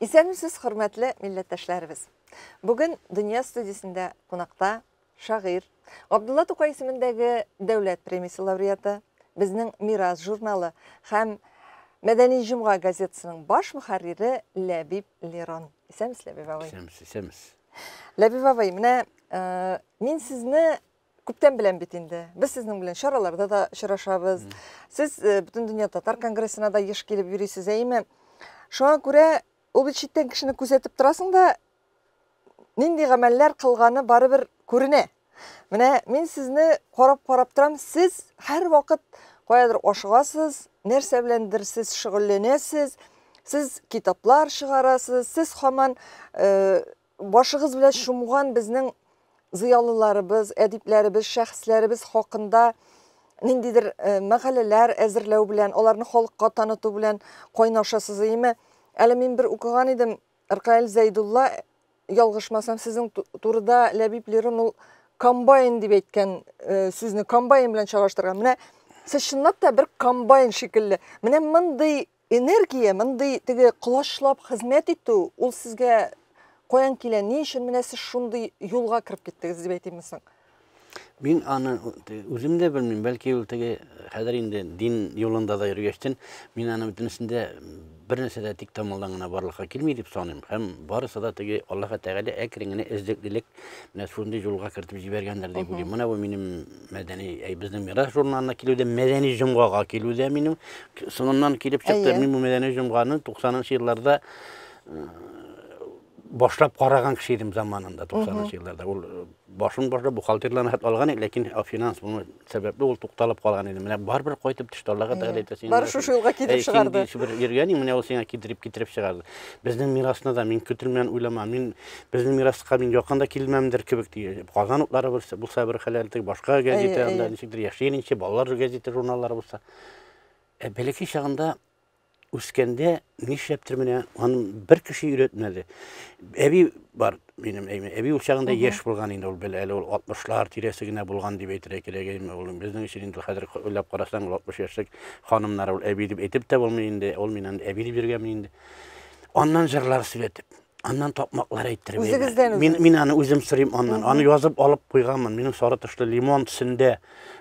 Исәнмесез, хөрмәтле милләттәшләребез. Бүген Дөнья студиясендә кунакта шагыйрь, Габдулла Тукай исемендәге дәүләт премиясе лауреаты, безнең Мирас журналы һәм Мәдәни җомга газетасының баш мөхәррире Ләбиб Лерон. Исәнмесез, Ләбиб абый. Исәнмесез, исәнмесез. Ләбиб абый, менә э, мин сезне күптән беләм бит инде. Без сезнең белән чараларда да очрашабыз. Сез э, Бөтендөнья татар конгрессына да еш килеп йөрисез, әйеме? Шуңа күрә ул бит читтән кешене күзәтеп торасың да, нинди гамәлләр кылганы барыбер күренә. Менә мин сезне карап-карап торам, сез һәрвакыт каядыр ашыгасыз, нәрсә беләндер сез шөгыльләнәсез, сез китаплар чыгарасыз, сез һаман э, башыгыз белән чумган безнең зыялыларыбыз, әдипләребез, шәхесләребез хакында ниндидер э, мәкаләләр әзерләү белән, аларны халыкка таныту белән кайнашасыз, әйеме? Әле мин бер укыган идем, Ркаил Зәйдулла, ялгышмасам, сезнең турыда Ләбиб Лерон ул комбайн дип әйткән э, сүзне комбайн белән чагыштырган. Менә сез чынлап та бер комбайн шикелле. Менә мондый энергия, мондый теге колачлап хезмәт итү, ул сезгә каян килә? Ни өчен менә сез шундый юлга кереп киттегез дип әйтимме соң? Мин аны үзем дә белмим, бәлки ул теге хәзер инде дин юлында да йөргәчтен, мин аны бөтенесендә бер нәрсә дә тик тамалдан гына барлыкка килми дип саныйм. Һәм барысы да теге Аллаһ Тәгалә әкрен генә эзлеклелек менә шундый юлга кертеп җибәргәндер дип уйлыйм. Менә бу минем мәдәни, әй, безнең Мирас журналына килүдә, мәдәни җомгага килүдә минем соңыннан килеп чыкты. Мин бу мәдәни җомганы 90 елларда башлап караган кеше идем заманында, 90 елларда. Ул башын башлап бухгалтерларны хәтта алган иде, ләкин финанс булмау сәбәпле ул тукталып калган иде. Менә барыбер кайтып төште, Аллага Тәгалә әйтә, син Бары шушы юлга китереп чыгарды. Син йөргән, менә ул сиңа китереп китереп чыгарды. Безнең мирасны да мин көтелмәгән уйлама. Мин безнең мираска мин якын да килмәмдер кебек ди. Казан утлары булса бер хәл, башка газета анда ничектер яшеренче балалар газета журналлары булса. Ә бәләкәй чагында үскәндә нишләптер менә аны бер кеше өйрәтмәде. Әби бар минем әйме. Әби ул чагында яшь булган инде ул белә, әле ул 60лар тирәсе генә булган дип әйтергә кирәк инде. Ул безнең өчен инде хәзер уйлап карасаң, ул 60 яшьлек ханымнар ул әби дип әйтеп тә булмый инде. Ул миннән әби дип йөргәнмен инде. Аннан җырлар сөйләтеп, аннан такмаклар әйттереп. Үзегездән мин, мин аны үзем сорыйм аннан. Аны язып алып куйганмын. Минем сары тышлы лимон төсендә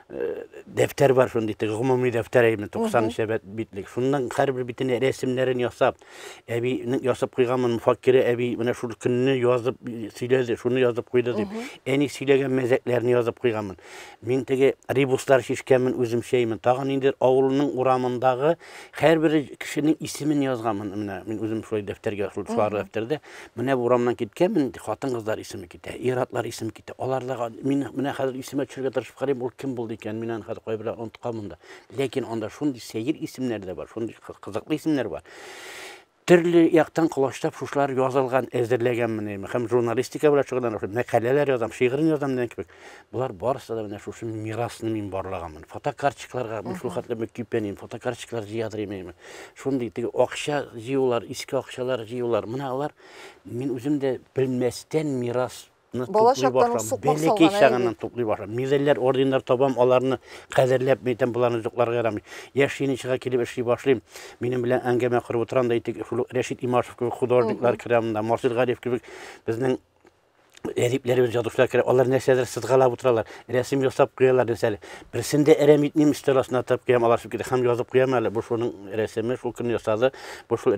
э, дәфтәр бар шундый, теге гомуми дәфтәр әйме, 90 нчы битлек. Шуннан һәрбер битенә рәсемнәрен ясап, әбинең ясап куйганмын, Мөфаккирә әби менә шул көнне язып сөйләде, шуны язып куйды дип. Әни сөйләгән мәзәкләрне язып куйганмын. Мин теге ребуслар чишкәнмен үземчә әйме. Тагын инде авылның урамындагы Һәрбер кешенең исемен язганмын. Менә мин үзем шулай дәфтәргә, шул сары дәфтәрдә. Менә бу урамнан киткәнмен, хатын-кызлар исеме китә, ир-атлар исеме китә. Аларда мин менә хәзер исемә төшергә тырышып карыйм, ул кем булды икән, мин аны хәзер кайберләрен онытканмын да. Ләкин анда шундый сәер исемнәр дә бар, шундый кызыклы исемнәр бар. Төрле яктан колачлап шушылар язылган, әзерләгәнмен инде. Һәм журналистика белән шөгыльләнәм, мәкаләләр язам, шигырен язам дигән кебек. Болар барысы да менә шушы мирасны мин барлаганмын. Фотокарточкаларга мин шул хәтле мөкиббән идем, фотокарточкалар җыядыр идем. Шундый теге акча җыюлар, иске акчалар җыюлар. Менә алар мин үзем дә белмәстән мирас Бала чактан ук сукмак салган, Бәләкәй чагыннан туплый башлап. Медальләр, орденнар табам, аларны кадерләп, мен әйтәм, боларны жокларга ярамый. Яшь ленинчыга килеп эшли башлыйм. Минем белән әңгәмә корып утырам да, әйтик, шул Рәшит Имашев кебек художниклар керә монда, Марсель Галиев кебек безнең әдипләребез, язучылар керә. Алар нәрсәдер сызгалап утыралар, рәсем ясап куялар нәрсәле. Берсен дә әрәм итмим, өстәл астына тыгып куям, алар чыгып китә. Һәм язып куям әле, бу шуның рәсеме, шул көн ясады, бу шул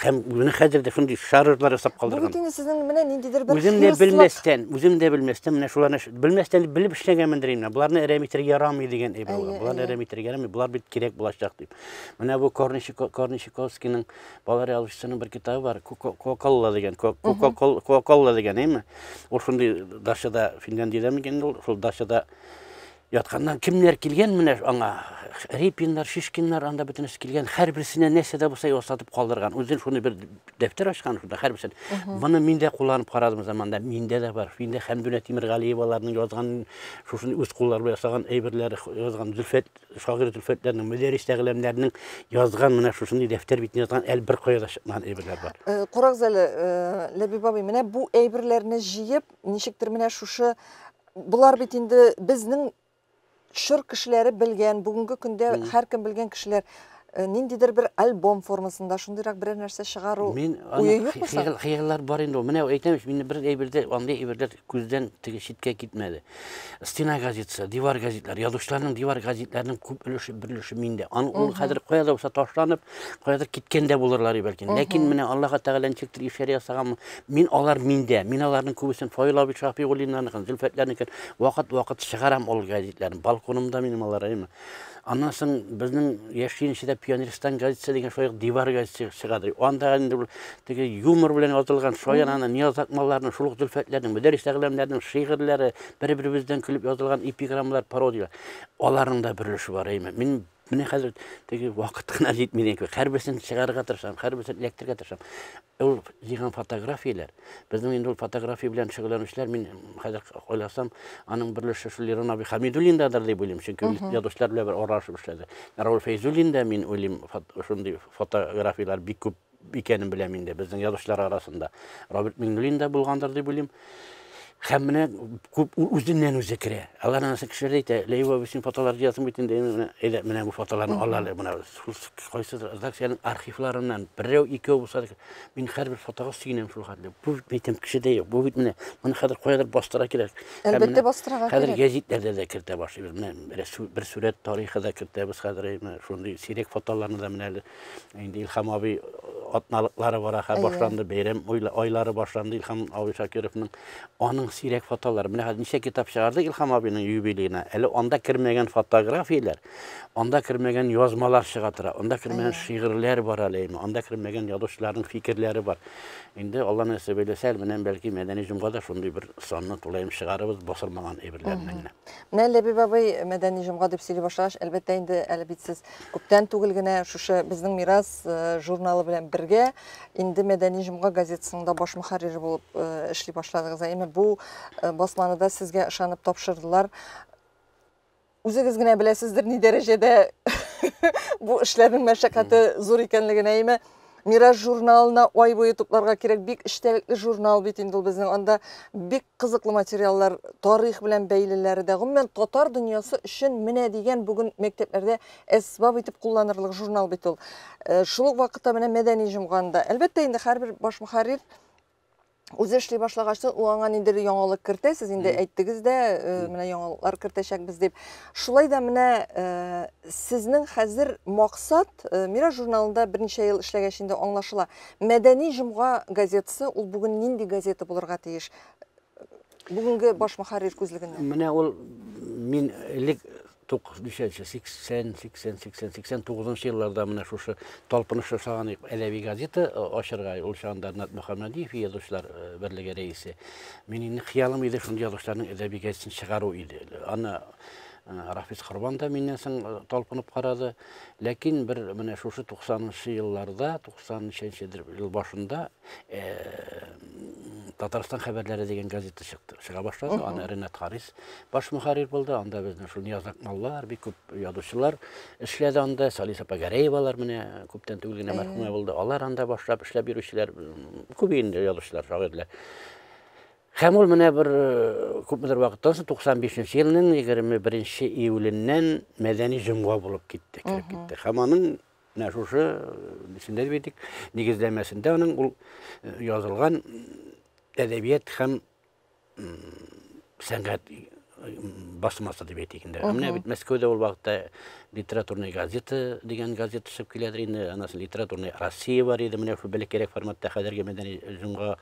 Һәм менә хәзер дә шундый шаржлар ясап калдырган. Бу бит инде сезнең менә ниндидер бер Үзем дә белмәстән, үзем дә белмәстән менә шуларны белмәстән белеп эшләгәнмендер инде. Боларны әрәм итәргә ярамый дигән әйбер була. Боларны әрәм итәргә ярамый, болар бит кирәк булачак дип. Менә бу Корничиковскийның балалар язучысының бер китабы бар, Кока-кола дигән, Кока-кола дигән, әйме? Ул шундый дачада Финляндиядә микән ул, шул дачада Ятканнан кемнәр килгән менә аңа? Репиннар, Шишкиннар анда бөтенесе килгән. Һәрберсенә нәрсә дә булса ясатып калдырган. Үзен шуны бер дәфтәр ачкан шунда һәрберсен. Моны мин дә кулланып карадым заманда. Миндә дә бар. Миндә Хәмдүнә Тимергалиеваларның язган шушын үз куллары белән ясаган әйберләре язган Зөлфәт шагыйрь Зөлфәтләрнең, Мөдәррис Әгъләмнәрнең язган менә шушындый дәфтәр битенә язган әле бер кая да чыкмаган әйберләр бар. Э, карагыз әле, э, Ләбиб абый, менә бу әйберләрне җыеп, ничектер менә шушы Болар бит инде безнең чор кешеләре белгән, бүгенге көндә һәркем белгән кешеләр. Ниндидер бер альбом формасында шундыйрак берәр нәрсә чыгару Мин уе юкмы соң? Хыяллар бар инде ул. Менә әйтәм бит, мине бер әйбердә, андый әйберләр күздән теге читкә китмәде. Стена газетасы, дивар газетлар, язучыларның дивар газетларының күп өлеше, бер өлеше миндә. Аны ул хәзер кая да булса ташланып, каядыр киткән дә булырлар бәлки. Ләкин менә Аллаһ Тәгалә ничектер ишарә ясаган, мин алар миндә. Мин аларның күбесен Фаил абый Шафигуллиннарныкын, Зөлфәтләрнекен вакыт-вакыт чыгарам ул газетларны. Балконымда минем алар, әйеме. Аннан соң безнең яшь җиленчедә Пионерстан газетасы дигән шулай ук дивар газетасы чыгадыр. Анда инде ул теге юмор белән язылган шаян аны Нияз Акмалларның, шул ук Зөлфәтләрнең, Мөдәррис Әгъләмнәрнең шигырьләре, бер-беребездән көлеп язылган эпиграммалар, пародияләр. Аларның да бер өлеше бар, әйме. Мин менә хәзер теге вакыт кына җитми дигән кебек. Һәрберсен чыгарырга тырышам, һәрберсен эләктерергә тырышам. Ул җыйган фотографияләр, безнең инде ул фотография белән шөгыльләнүчеләр, мин хәзер уйласам, аның бер өлеше шул Лерон абый Хәмидуллиндадыр дип уйлыйм, чөнки язучылар белән бер аралашып эшләде. Рауль Фәйзуллин да, мин уйлыйм, шундый фотографияләр бик күп икәнен беләм инде безнең язучылар арасында. Роберт Миңнуллин да булгандыр дип уйлыйм. Һәм менә күп үзеннән үзе керә. Алар анысы кешеләр әйтә, Ләйва абый, син фотолар җыясың бит инде, менә, әйдә, менә бу фотоларны ал әле, менә шул кайсы редакциянең архивларыннан берәү, икәү булса да, мин һәрбер фотога сөенәм шул хәтле. Бу бит әйтәм, кешедә юк, бу бит менә, моны хәзер каядыр бастыра кирәк. Һәм Әлбәттә, бастырырга хәзер кирәк. Гәзитләрдә дә кертә башлыйбыз. Менә бер сурәт тарихы да кертәбез хәзер, менә шундый сирәк фотоларны да менә әле Инде Илһам абый атналыклары бара, хәзер башланды, бәйрәм айлары башланды Илһам абый Шакировның. Аның сирәк фотолары. Менә хәзер ничә китап чыгарды Илһам абыйның юбилеена. Әле анда кермәгән фотографияләр, анда кермәгән язмалар чыга тора, анда кермәгән шигырьләр бар әле, анда кермәгән язучыларның фикерләре бар. Инде Алла насыйп әйләсә, менә бәлки Мәдәни җомга да шундый бер санны тулаем чыгарыбыз, басылмаган әйберләрне генә. Менә Ләбиб абый Мәдәни җомга дип сөйли башлагач, әлбәттә инде әле бит сез күптән түгел генә шушы Безнең мирас журналы белән бергә инде Мәдәни җомга газетасының да баш мөхәррире булып эшли башладыгыз. Әйеме, бу басманы да сезгә ышанып тапшырдылар. Үзегез генә беләсездер, ни дәрәҗәдә бу эшләрнең мәшәкате зур икәнлеген, әйеме? Мирас журналына ай буе тупларга кирәк, бик эчтәлекле журнал бит инде ул безнең. Анда бик кызыклы материаллар, тарих белән бәйлеләре дә. Гомумән, татар дөньясы өчен менә дигән бүген мәктәпләрдә әсбап итеп кулланырлык журнал бит ул. Шул ук вакытта менә Мәдәни җомганы да. Әлбәттә инде һәрбер баш мөхәррир үзе эшли башлагач, ул аңа ниндидер яңалык кертә, сез инде әйттегез дә, менә яңалыклар кертәчәкбез дип. Шулай да менә сезнең хәзер максат, Мирас журналында берничә ел эшләгәч инде аңлашыла. Мәдәни җомга газетасы ул бүген нинди газета булырга тиеш? Бүгенге баш мөхәррир күзлегеннән. Менә ул мин элек ничәнче, 80, 80, 80, 89 елларда менә шушы талпыныш ясаган идек әдәби газета ачырга. Ул чагында Ринат Мөхәммәдиев язучылар берлеге рәисе. Мин инде хыялым иде шундый язучыларның әдәби газетасын чыгару иде. Аны Рафис Корбан да миннән соң талпынып карады. Ләкин бер менә шушы 90 елларда, 93 ел башында Татарстан хәбәрләре дигән газета чыкты, чыга башлады. Аны Ренат Харис баш мөхәррир булды. Анда безнең шул Нияз Акмаллар, бик күп язучылар эшләде анда. Салис апа Гәрәевалар менә күптән түгел генә мәрхүмә булды. Алар анда башлап эшләп йөрүчеләр, күп инде язучылар, шагыйрьләр. Һәм ул менә бер күпмедер вакыттан соң 95 елның 21 июленнән Мәдәни җомга булып китте, кереп китте. Һәм аның менә шушы нисендә дип әйтик, нигезләмәсендә аның ул язылган әдәбият һәм сәнгать басмасы дип әйтик инде. Менә бит Мәскәүдә ул вакытта Литературная газета дигән газета чыгып киләдер инде. Аннан соң Литературная Россия бар иде. Менә шул бәләкәйрәк форматта хәзерге Мәдәни җомга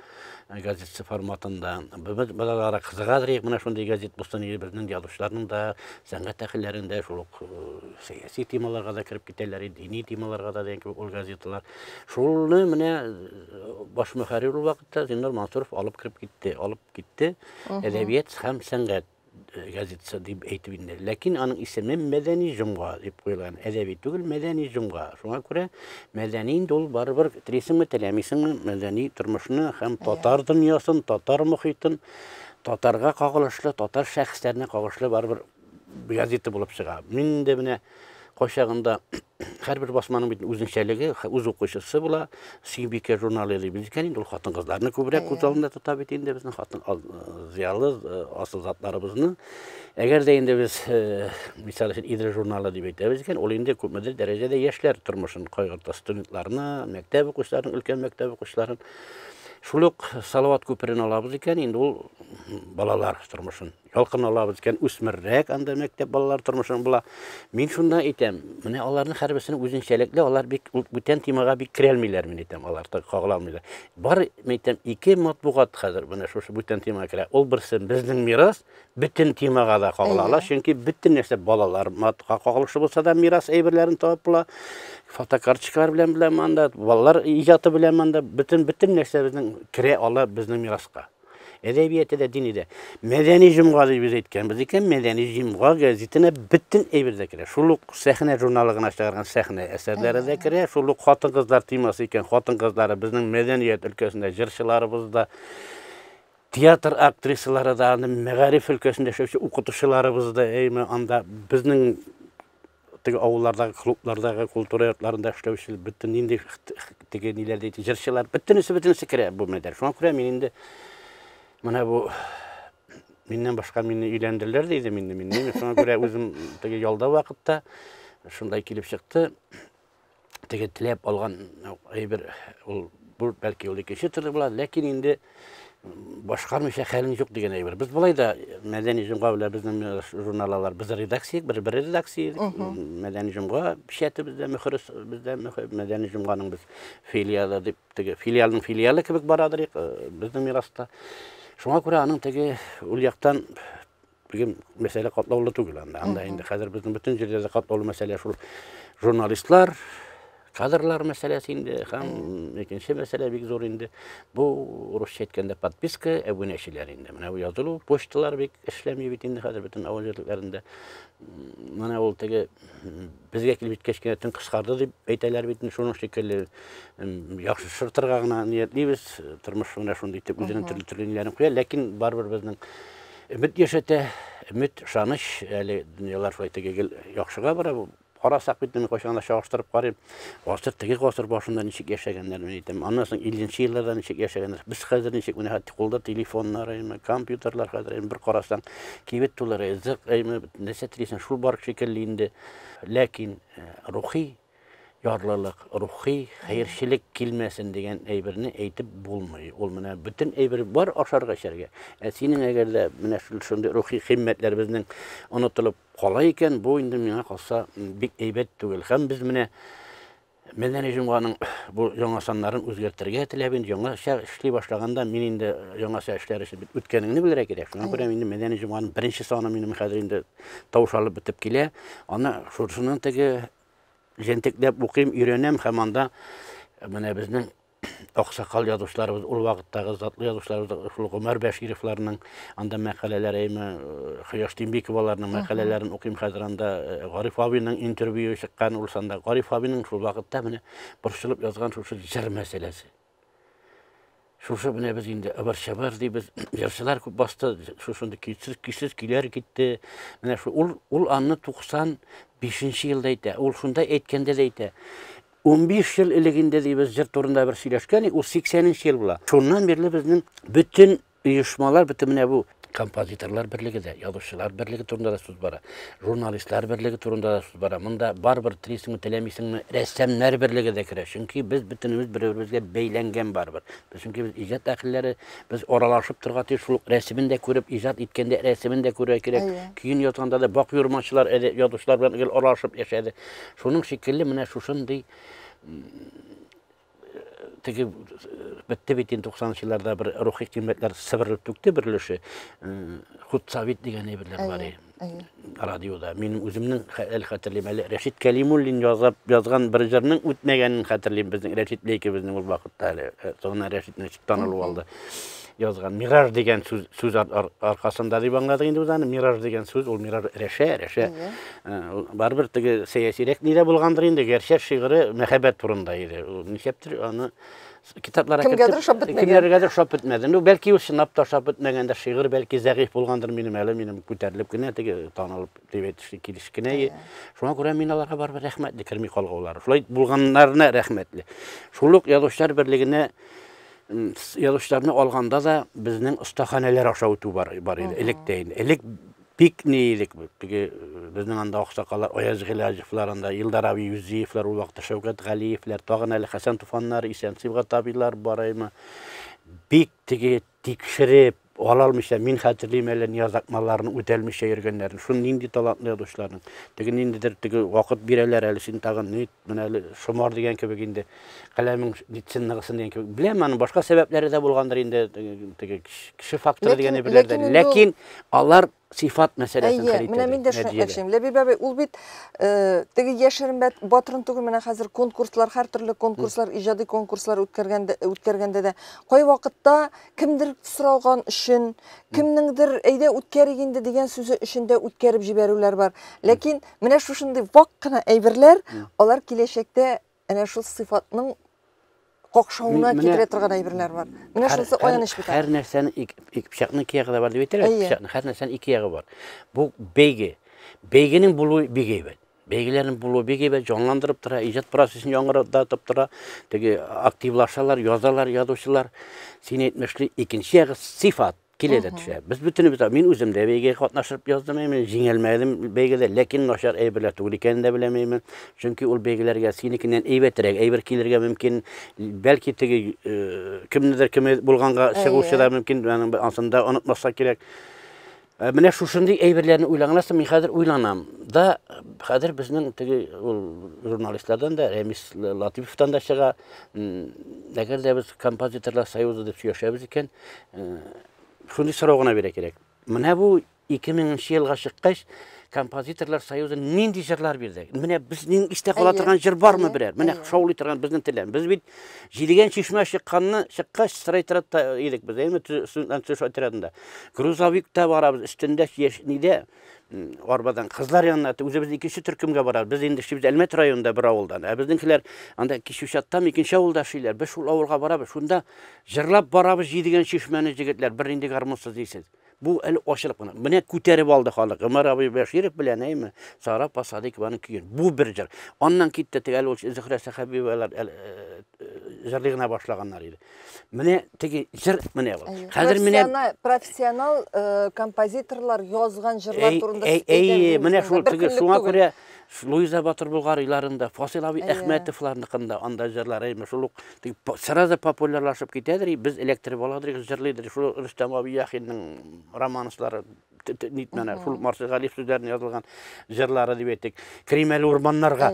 газетасы форматында. Без балаларга кызыгадыр идек, менә шундый газет булсын иде, безнең язучыларның да, сәнгать әһелләренең дә шул ук сәяси темаларга да кереп китәләр иде, дини темаларга да дигән кебек ул газеталар. Шуны менә баш мөхәррир ул вакытта Зиннур Мансуров алып кереп китте, алып китте әдәбият һәм сәнгать газетасы дип әйтеп инде. Ләкин аның исеме Мәдәни җомга дип куелган. Әдәби түгел, мәдәни җомга. Шуңа күрә мәдәни инде ул барыбер телисеңме, теләмисеңме, мәдәни тормышны һәм татар дөньясын, татар мохитын, татарга кагылышлы, татар шәхесләренә кагылышлы барыбер газета булып чыга. Мин инде менә Кайчагында һәрбер басманың бит үзенчәлеге, үз укучысы була. Сөембикә журналы дибез икән инде, ул хатын-кызларны күбрәк күз алдында тота бит инде, безнең хатын зыялы асыл затларыбызны. Әгәр дә инде без, мисал өчен, Идел журналы дип әйтәбез икән, ул инде күпмедер дәрәҗәдә яшьләр тормышын кайгырта, студентларны, мәктәп укучыларын, өлкән мәктәп укучыларын. Шул ук Салават күперен алабыз икән, инде ул балалар тормышын. Ялкын алабыз икән, үсмеррәк анда мәктәп балалар тормышын була. Мин шунда әйтәм, менә аларның һәрберсенең үзенчәлекле, алар бик ул бүтән темага бик керәлмиләр, мин әйтәм, алар так кагыла алмыйлар. Бар, мин әйтәм, ике матбугат хәзер менә шушы бүтән темага керә. Ул берсе безнең мирас, бөтен темага да кагыла ала, чөнки бөтен нәрсә балалар матка кагылышы булса да мирас әйберләрен табып була. Фотокарточкалар белән белән анда, балалар иҗаты белән анда, бөтен бөтен нәрсә безнең керә ала безнең мираска. Әдәбияты да, дини дә. Мәдәни җомга дип без әйткәнбез икән, Мәдәни җомга газетына бөтен әйбер дә керә. Шул ук сәхнә журналы гына чыгарган сәхнә әсәрләре дә керә, шул ук хатын-кызлар темасы икән, хатын-кызлары безнең мәдәният өлкәсендә җырчыларыбыз да, театр актрисалары да, аны мәгариф өлкәсендә эшләүче укытучыларыбыз да, әйме, анда безнең теге авыллардагы клублардагы культура йортларында эшләүче бөтен нинди теге ниләр диде җырчылар бөтенесе бөтенесе керә бу мәдәр. Шуңа күрә мин инде менә бу миннән башка мине өйләндерделәр диде мине мин. Шуңа күрә үзем теге ялда вакытта шундай килеп чыкты. Теге теләп алган әйбер ул бу бәлки ул икенче төрле була, ләкин инде башкармыйча хәлең юк дигән әйбер. Без болай да Мәдәни җомга белән безнең журналлар, без редакция, бер бер редакция идек. Мәдәни җомга печате бездә, мөхере бездә, Мәдәни җомганың без филиалы дип, теге филиалның филиалы кебек барадыр безнең мираста. Шуңа күрә аның теге ул яктан Бүген мәсьәлә катлаулы түгел анда. Анда инде хәзер безнең бөтен җирдә дә катлаулы мәсьәлә шул журналистлар, кадрлар мәсьәләсе инде һәм икенче мәсьәлә бик зур инде. Бу русча әйткәндә подписка, әбүнәчеләр инде. Менә бу язылу, почталар бик эшләми бит инде хәзер бөтен авыл җирлекләрендә. Менә ул теге безгә килеп җиткәч кенә төн кыскарды дип әйтәләр бит инде, шуның шикелле яхшы шыртырга гына ниятлибез. Тормыш менә шундый итеп үзенең төрле-төрле ниләрен куя, ләкин барыбер безнең Өмет яшәтә, өмет, ышаныч, әле дөньялар шулай теге гел яхшыга бара. Карасак бит, мин кайчан да чагыштырып карыйм. Гасыр теге гасыр башында ничек яшәгәннәр, мин әйтәм. Аннан соң 50 елларда ничек яшәгәннәр. Без хәзер ничек, менә хәтта кулда телефоннар, әйме, компьютерлар хәзер, әйме, бер карасаң, кибет тулы ризык, әйме, нәрсә телисең, шул бар шикелле инде. Ләкин рухи ярлылык, рухи хәерчелек килмәсен дигән әйберне әйтеп булмый. Ул менә бөтен әйбер бар ашарга, эчәргә. Ә синең әгәр дә менә шундый рухи кыйммәтләр безнең онытылып кала икән, бу инде миңа калса бик әйбәт түгел. Һәм без менә Мәдәни җомганың бу яңа саннарын үзгәртергә теләп инде яңача эшли башлаганда мин инде яңача эшләр өчен бит үткәнеңне белергә кирәк. Шуңа күрә инде Мәдәни җомганың беренче саны минем хәзер инде таушалып бетеп килә. Аны шушының теге җентекләп укыйм, өйрәнәм һәм анда менә безнең аксакал язучыларыбыз, ул вакыттагы затлы язучыларыбыз, шул Гомәр Бәшировларның анда мәкаләләре, әйме, Кояш Тимбиковаларның мәкаләләрен укыйм хәзер анда Гариф абыйның интервью чыккан ул санда. Гариф абыйның шул вакытта менә борчылып язган шушы җыр мәсьәләсе. Шушы менә без инде ыбыр-чыбыр дибез, җырчылар күп басты, шушындый көйсез, көйсез көйләр китте. Менә шу ул ул аны 95 елда әйтә. Ул шунда әйткәндә дә әйтә. 15 ел элек инде дибез җыр турында бер сөйләшкән, ул 80 ел була. Шуннан бирле безнең бөтен оешмалар, бөтен менә бу композиторлар берлеге дә, язучылар берлеге турында да сүз бара, журналистлар берлеге турында да сүз бара. Монда барыбер телисеңме, теләмисеңме, рәссамнар берлеге дә керә. Чөнки без бөтенебез бер-беребезгә бәйләнгән барыбер. Без чөнки без иҗат әһелләре, без аралашып торырга тиеш, шул ук рәсемен дә күреп, иҗат иткәндә рәсемен дә күрергә кирәк. Көен язганда да Бакый Урманчылар, язучылар белән гел аралашып яшәде. Шуның шикелле менә шушындый теге бетте бит инде 90 елларда бер рухи кыйммәтләр сыбырылып түкте бер өлеше. Худсовет дигән әйберләр бар иде. Радиода. Минем үземнең әле хәтерлим, әле Рәшит Кәлимуллин язып язган бер җырның үтмәгәнен хәтерлим. Безнең Рәшит Лейкебезнең ул вакытта әле соңыннан Рәшит ничек танылу алды. язган. Мираж дигән сүз, сүз аркасында дип аңладык инде без аны. Мираж дигән сүз, ул мираж рәшә, рәшә. Барыбер теге сәясирәк нидә булгандыр инде, гәрчә шигыре мәхәббәт турында иде. Ул нишләптер аны китапларга кемгәдер ошап бетмәгән. Кемнәргәдер ошап бетмәде. Ну, бәлки ул чынлап та ошап бетмәгәндер, шигырь бәлки зәгыйфь булгандыр минем әле, минем күтәрелеп кенә теге танылып дип әйтешле килеш кенә. Шуңа күрә мин аларга барыбер рәхмәтле, керми калгаулары. Шулай булганнарына рәхмәтле. Шул ук Язучылар берлегенә язучыларны алганда да безнең остаханәләр аша үтү бар, бар иде, элек тә инде. Элек бик ни идек, теге безнең анда аксакаллар, Аяз Гыйләҗевлар анда, Илдар абый Юзиевлар, ул вакытта Шәүкәт Галиевләр, тагын әле Хәсән Туфаннар, Исән Сибгат абыйлар бар иде. Бик теге тикшереп ала алмыйча, мин хәтерлим әле Нияз Акмалларның үтәлмичә йөргәннәрен. Шуны нинди талантлы язучыларның. Теге ниндидер теге вакыт бирәләр әле син тагын ни, менә әле шомар дигән кебек инде, каләмең нитсен ныгысын дигән кебек. Беләм, аның башка сәбәпләре дә булгандыр инде, теге кеше факторы дигән әйберләр дә. Ләкин алар сыйфат мәсьәләсен хәл итә. Менә мин дә шуны әйтәм. Ләбиб абый, ул бит теге яшерен батырын түгел, менә хәзер конкурслар, һәртөрле конкурслар, иҗади конкурслар үткәргәндә, үткәргәндә дә кайвакытта кемдер сораган өчен, кемнеңдер әйдә үткәрик инде дигән сүзе өчен дә үткәреп җибәрүләр бар. Ләкин менә шушындый вак кына әйберләр, алар киләчәктә әнә шул сыйфатның какшавына китерә торган әйберләр бар. Менә шунысы аяныч бит. Һәр нәрсәнең ике, пычакның ике ягы да бар дип әйтәләр. Пычакның һәр нәрсәнең ике ягы бар. Бу бәйге. Бәйгенең булуы бик әйбәт. Бәйгеләрнең булуы бик әйбәт, җанландырып тора, иҗат процессын яңгыратып тора. Теге активлашалар, язалар язучылар. Син әйтмешли, икенче ягы сыйфат. Килә дә төшә. Без бөтенебез, мин үзем дә бәйгегә катнашып яздым, мин җиңелмәдем бәйгедә, ләкин начар әйберләр түгел икәнен дә беләм мин. Чөнки ул бәйгеләргә синекеннән әйбәтрәк әйбер килергә мөмкин. Бәлки теге кемнедер кеме булганга чыгучы да мөмкин, аның анысын да онытмаска кирәк. Менә шушындый әйберләрне уйлаганнан соң мин хәзер уйланам. Да, хәзер безнең теге ул журналистлардан да, Рәмис Латыйповтан да чыга. Әгәр дә без композиторлар союзы дип сөйләшәбез икән, шундый сорау гына бирә кирәк. Менә бу 2000 елга чыккач, композиторлар союзы нинди җырлар бирде? Менә безнең истә кала торган җыр бармы берәр? Менә шаулый торган безнең телдән. Без бит Җидегән чишмә чыкканны чыккач, стройотрядта идек без, әйме, студентлар төзелеш отрядында. Грузовикта барабыз, өстендә яшь нидә арбадан кызлар янына үзебез икенче төркемгә барабыз. Без инде эшлибез Әлмәт районында бер авылдан. Ә безнеңкеләр анда Кичүчаттан икенче авылда эшлиләр. Без шул авылга барабыз. Шунда җырлап барабыз Җидегән чишмәне, җегетләр, бернинди гармунсыз дисез. Бу әле ачылып кына. Менә күтәреп алды халык. Гомәр абый Бәширов белән, әйме, Сара апа Садыйкованың көен. Бу бер җыр. Аннан китте теге әле ул Зөһрә Сәхәбиевалар әле җырлый гына башлаганнар иде. Менә теге җыр менә ул. Хәзер менә профессионал композиторлар язган җырлар турында Әй, менә шул теге шуңа күрә Луиза Батыр Болгариларында, Фасил абый Әхмәтовларныкында анда җырлар, әйме, шул ук сразу популярлашып китәдер, без эләктереп аладыр, җырлыйдыр. Шул Рөстәм абый Яхинның романслары, нитмәне, шул Марсель Галиев сүзләренә язылган җырлары дип әйтик. Керим әле урманнарга.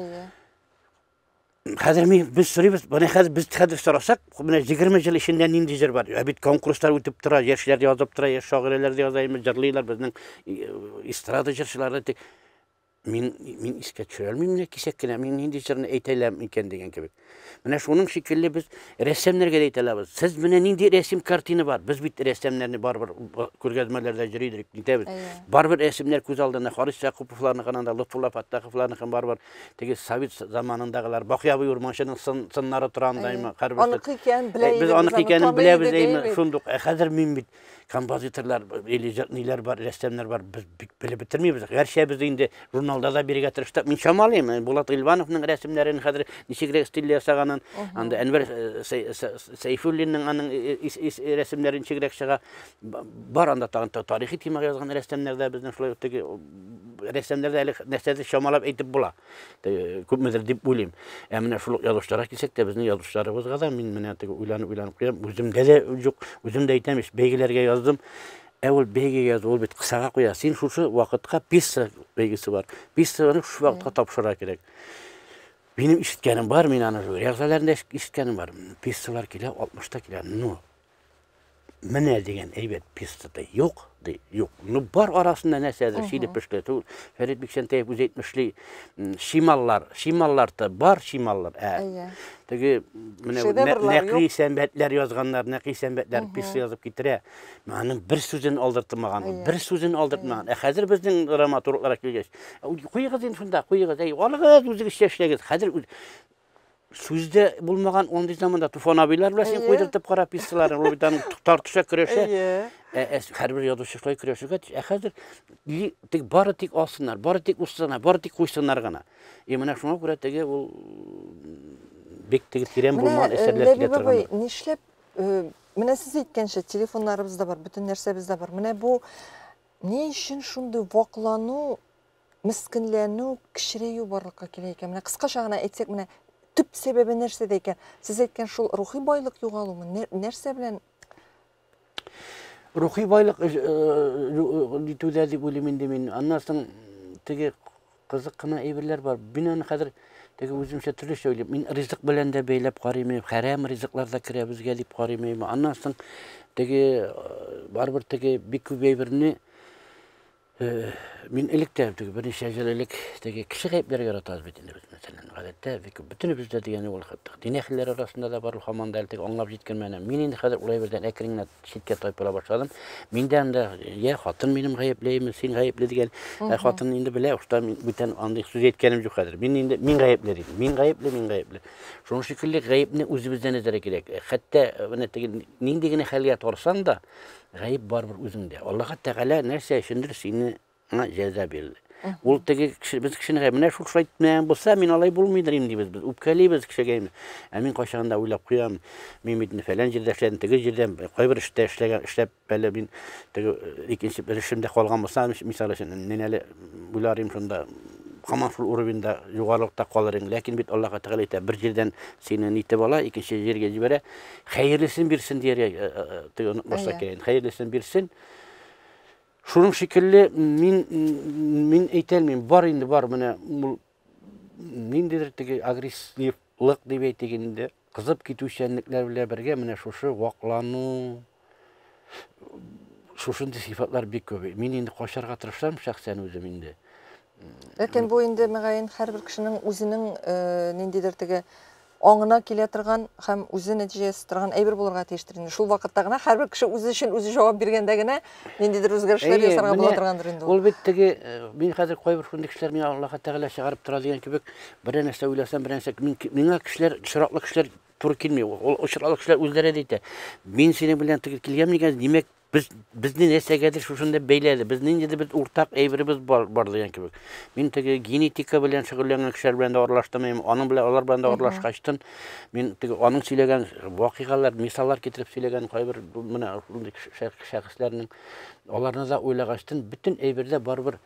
Хәзер мин без сорыйбыз, менә хәзер без хәзер сорасак, менә 20 ел эчендә нинди җыр бар? Ә бит конкурслар үтеп тора, яшьләр язып тора, яшь шагыйрьләр дә яза, җырлыйлар безнең эстрада җырчылары. Мин искә төшерә алмыйм менә кисәк кенә, мин нинди җырны әйтә алам икән дигән кебек. Менә шуның шикелле без рәссамнарга да әйтә алабыз. Сез менә нинди рәсем картина бар. Без бит рәссамнарны барыбер күргәзмәләрдә йөридер, нитәбез. Барыбер рәсемнәр күз алдында Харис Якуповларныкын да, Лотфулла Фәттаховларныкын барыбер теге совет заманындагылар, Бакый абый Урманчының сыннары тора анда, әйме, һәрберсе. Аныкы икәнен белә идек. Без аныкы икәнен беләбез, әйме, шундук. Ә хәзер мин бит композиторлар или ниләр бар, рәссамнар бар, без бик белеп бетермибез. Гәрчә без инде журналда да бирергә тырыштык. Мин чамалыйм, Булат Гыйльвановның рәсемнәрен хәзер ничегрәк стильдә ясаганын, анда Әнвәр Сәйфуллинның аның рәсемнәре ничегрәк чыга. Бар анда тагын тарихи темага язган рәссамнар да безнең шулай теге рәссамнар да әле нәрсәдер чамалап әйтеп була. Күпмедер дип уйлыйм. Ә менә шул ук язучыларга килсәк тә, безнең язучыларыбызга да мин менә теге уйланып-уйланып куям. Үземдә дә юк, үзем дә әйтәм, бәйгеләргә яздым. Ә ул бәйгегә язу, ул бит кысага куя. Син шушы вакытка пьеса бәйгесе бар. Пьесаны шушы вакытка тапшырырга кирәк. Минем ишеткәнем бар, мин аны жюри әгъзаларында ишеткәнем бар. Пьесалар килә, 60-та килә. Ну, менә дигән әйбәт пьеса да юк. ди, юк. Ну, бар арасында нәрсәдер, шиле пешле. Түгел. Фәрит Бикчәнтәев үзе әйтмешли, шималлар, шималлар та бар шималлар. Ә, теге менә нәкый сәнбәтләр язганнар, нәкый сәнбәтләр пьеса язып китерә. Аның бер сүзен алдыртмаган, бер сүзен алдыртмаган. Ә хәзер безнең драматургларга килгәч, куегыз инде шунда, куегыз, әй, алыгыз, үзегезчә эшләгез. Хәзер сүз дә булмаган андый заманда Туфан абыйлар белән син куйдыртып кара пьесаларын, ул бит аның тартыша көрәшә. Ә һәрбер язучы шулай көрәшергә тиеш. Ә хәзер тик бары тик алсыннар, бары тик узсыннар, бары тик куйсыннар гына. И менә шуңа күрә теге ул бик теге тирән булмаган әсәрләр килә торган. Нишләп менә сез әйткәнчә, телефоннарыбыз да бар, бөтен нәрсәбез дә бар. Менә бу ни өчен шундый ваклану, мескенләнү, кечерәю барлыкка килә икән? Менә кыскача гына әйтсәк, менә төп сәбәбе нәрсәдә икән? Сез әйткән шул рухи байлык югалумы? Нәрсә белән? Рухи байлык итүдә дип уйлыйм инде мин. Аннан соң теге кызык кына әйберләр бар. Мин аны хәзер теге үземчә төрлечә уйлыйм. Мин ризык белән дә бәйләп карыйм, хәрәм ризыклар да керә безгә дип карыйм. Аннан соң теге барыбер теге бик күп әйберне Мин элек тә, теге берничә ел элек, теге кеше гаепләргә яратабыз бит инде без, мәсәлән, гадәттә бик күп, бөтенебез дә дигәне ул, дин әһелләре арасында да бар ул һаман да әле теге аңлап җиткермәне. Мин инде хәзер ул әйбердән әкрен генә читкә тайпыла башладым. Мин дә анда, я хатын минем гаепләйме, син гаепле дигән, ә хатын инде белә, ушта мин бүтән андый сүз әйткәнем юк хәзер. Мин инде мин гаепле дим. Мин гаепле, мин гаепле. Шуның шикелле гаепне үзебездән эзләргә кирәк. Хәтта менә теге нинди генә хәлгә тарсаң да, Гаеп барыбер үзеңдә. Аллаһы Тәгалә нәрсә өчендер сине аңа җәза бирде. Ул теге кеше, без кешене гаеп, менә шул шулай итмәгән булса, мин алай булмыйдыр инде дибез без. Үпкәлибез кешегә инде. Ә мин кайчагында уйлап куям, мин бит инде фәлән җирдә эшләдем, теге җирдә кайбер эштә эшләгән, эшләп әле мин теге икенче бер эшемдә калган булсам, мисал өчен, мин әле уйлар идем шунда, һаман шул уровеньда югарылыкта калыр идем. Ләкин бит Аллаһы Тәгалә әйтә, бер җирдән сине нитеп ала, икенче җиргә җибәрә. Хәерлесен бирсен дияргә э, э, э, теге онытмаска кирәк. Хәерлесен бирсен. Шуның шикелле мин мин әйтә алмыйм. Бар инде бар менә ул ниндидер теге агрессивлык дип әйтик инде. Кызып китүчәнлекләр белән бергә менә шушы ваклану, шушындый сыйфатлар бик күп. Мин инде качарга тырышам шәхсән үзем инде. Ләкин бу инде мөгаен һәрбер кешенең үзенең ниндидер теге аңына килә торган һәм үзе нәтиҗә ясый торган әйбер булырга тиештер инде. Шул вакытта гына һәрбер кеше үзе өчен үзе җавап биргәндә генә ниндидер үзгәрешләр ясарга була торгандыр инде ул. Ул бит теге мин хәзер кайбер шундый кешеләр миңа Аллаһы Тәгалә чыгарып тора дигән кебек, берәр нәрсә уйласам, берәр нәрсә миңа кешеләр, очраклы кешеләр туры килми. Ул очраклы кешеләр үзләре дә әйтә. Мин синең белән теге килгәнмен икән, димәк, Без безне нәрсәгәдер шушында бәйләде. Без ниндидер бер уртак әйберебез бар, бар дигән кебек. Мин теге генетика белән шөгыльләнгән кешеләр белән дә аралаштым, мин аның белән алар белән дә аралашкачтын, мин теге аның сөйләгән вакыйгалар, мисаллар китереп сөйләгән кайбер менә шундый шәхесләрнең аларны да уйлагачтын, бөтен әйбердә барыбер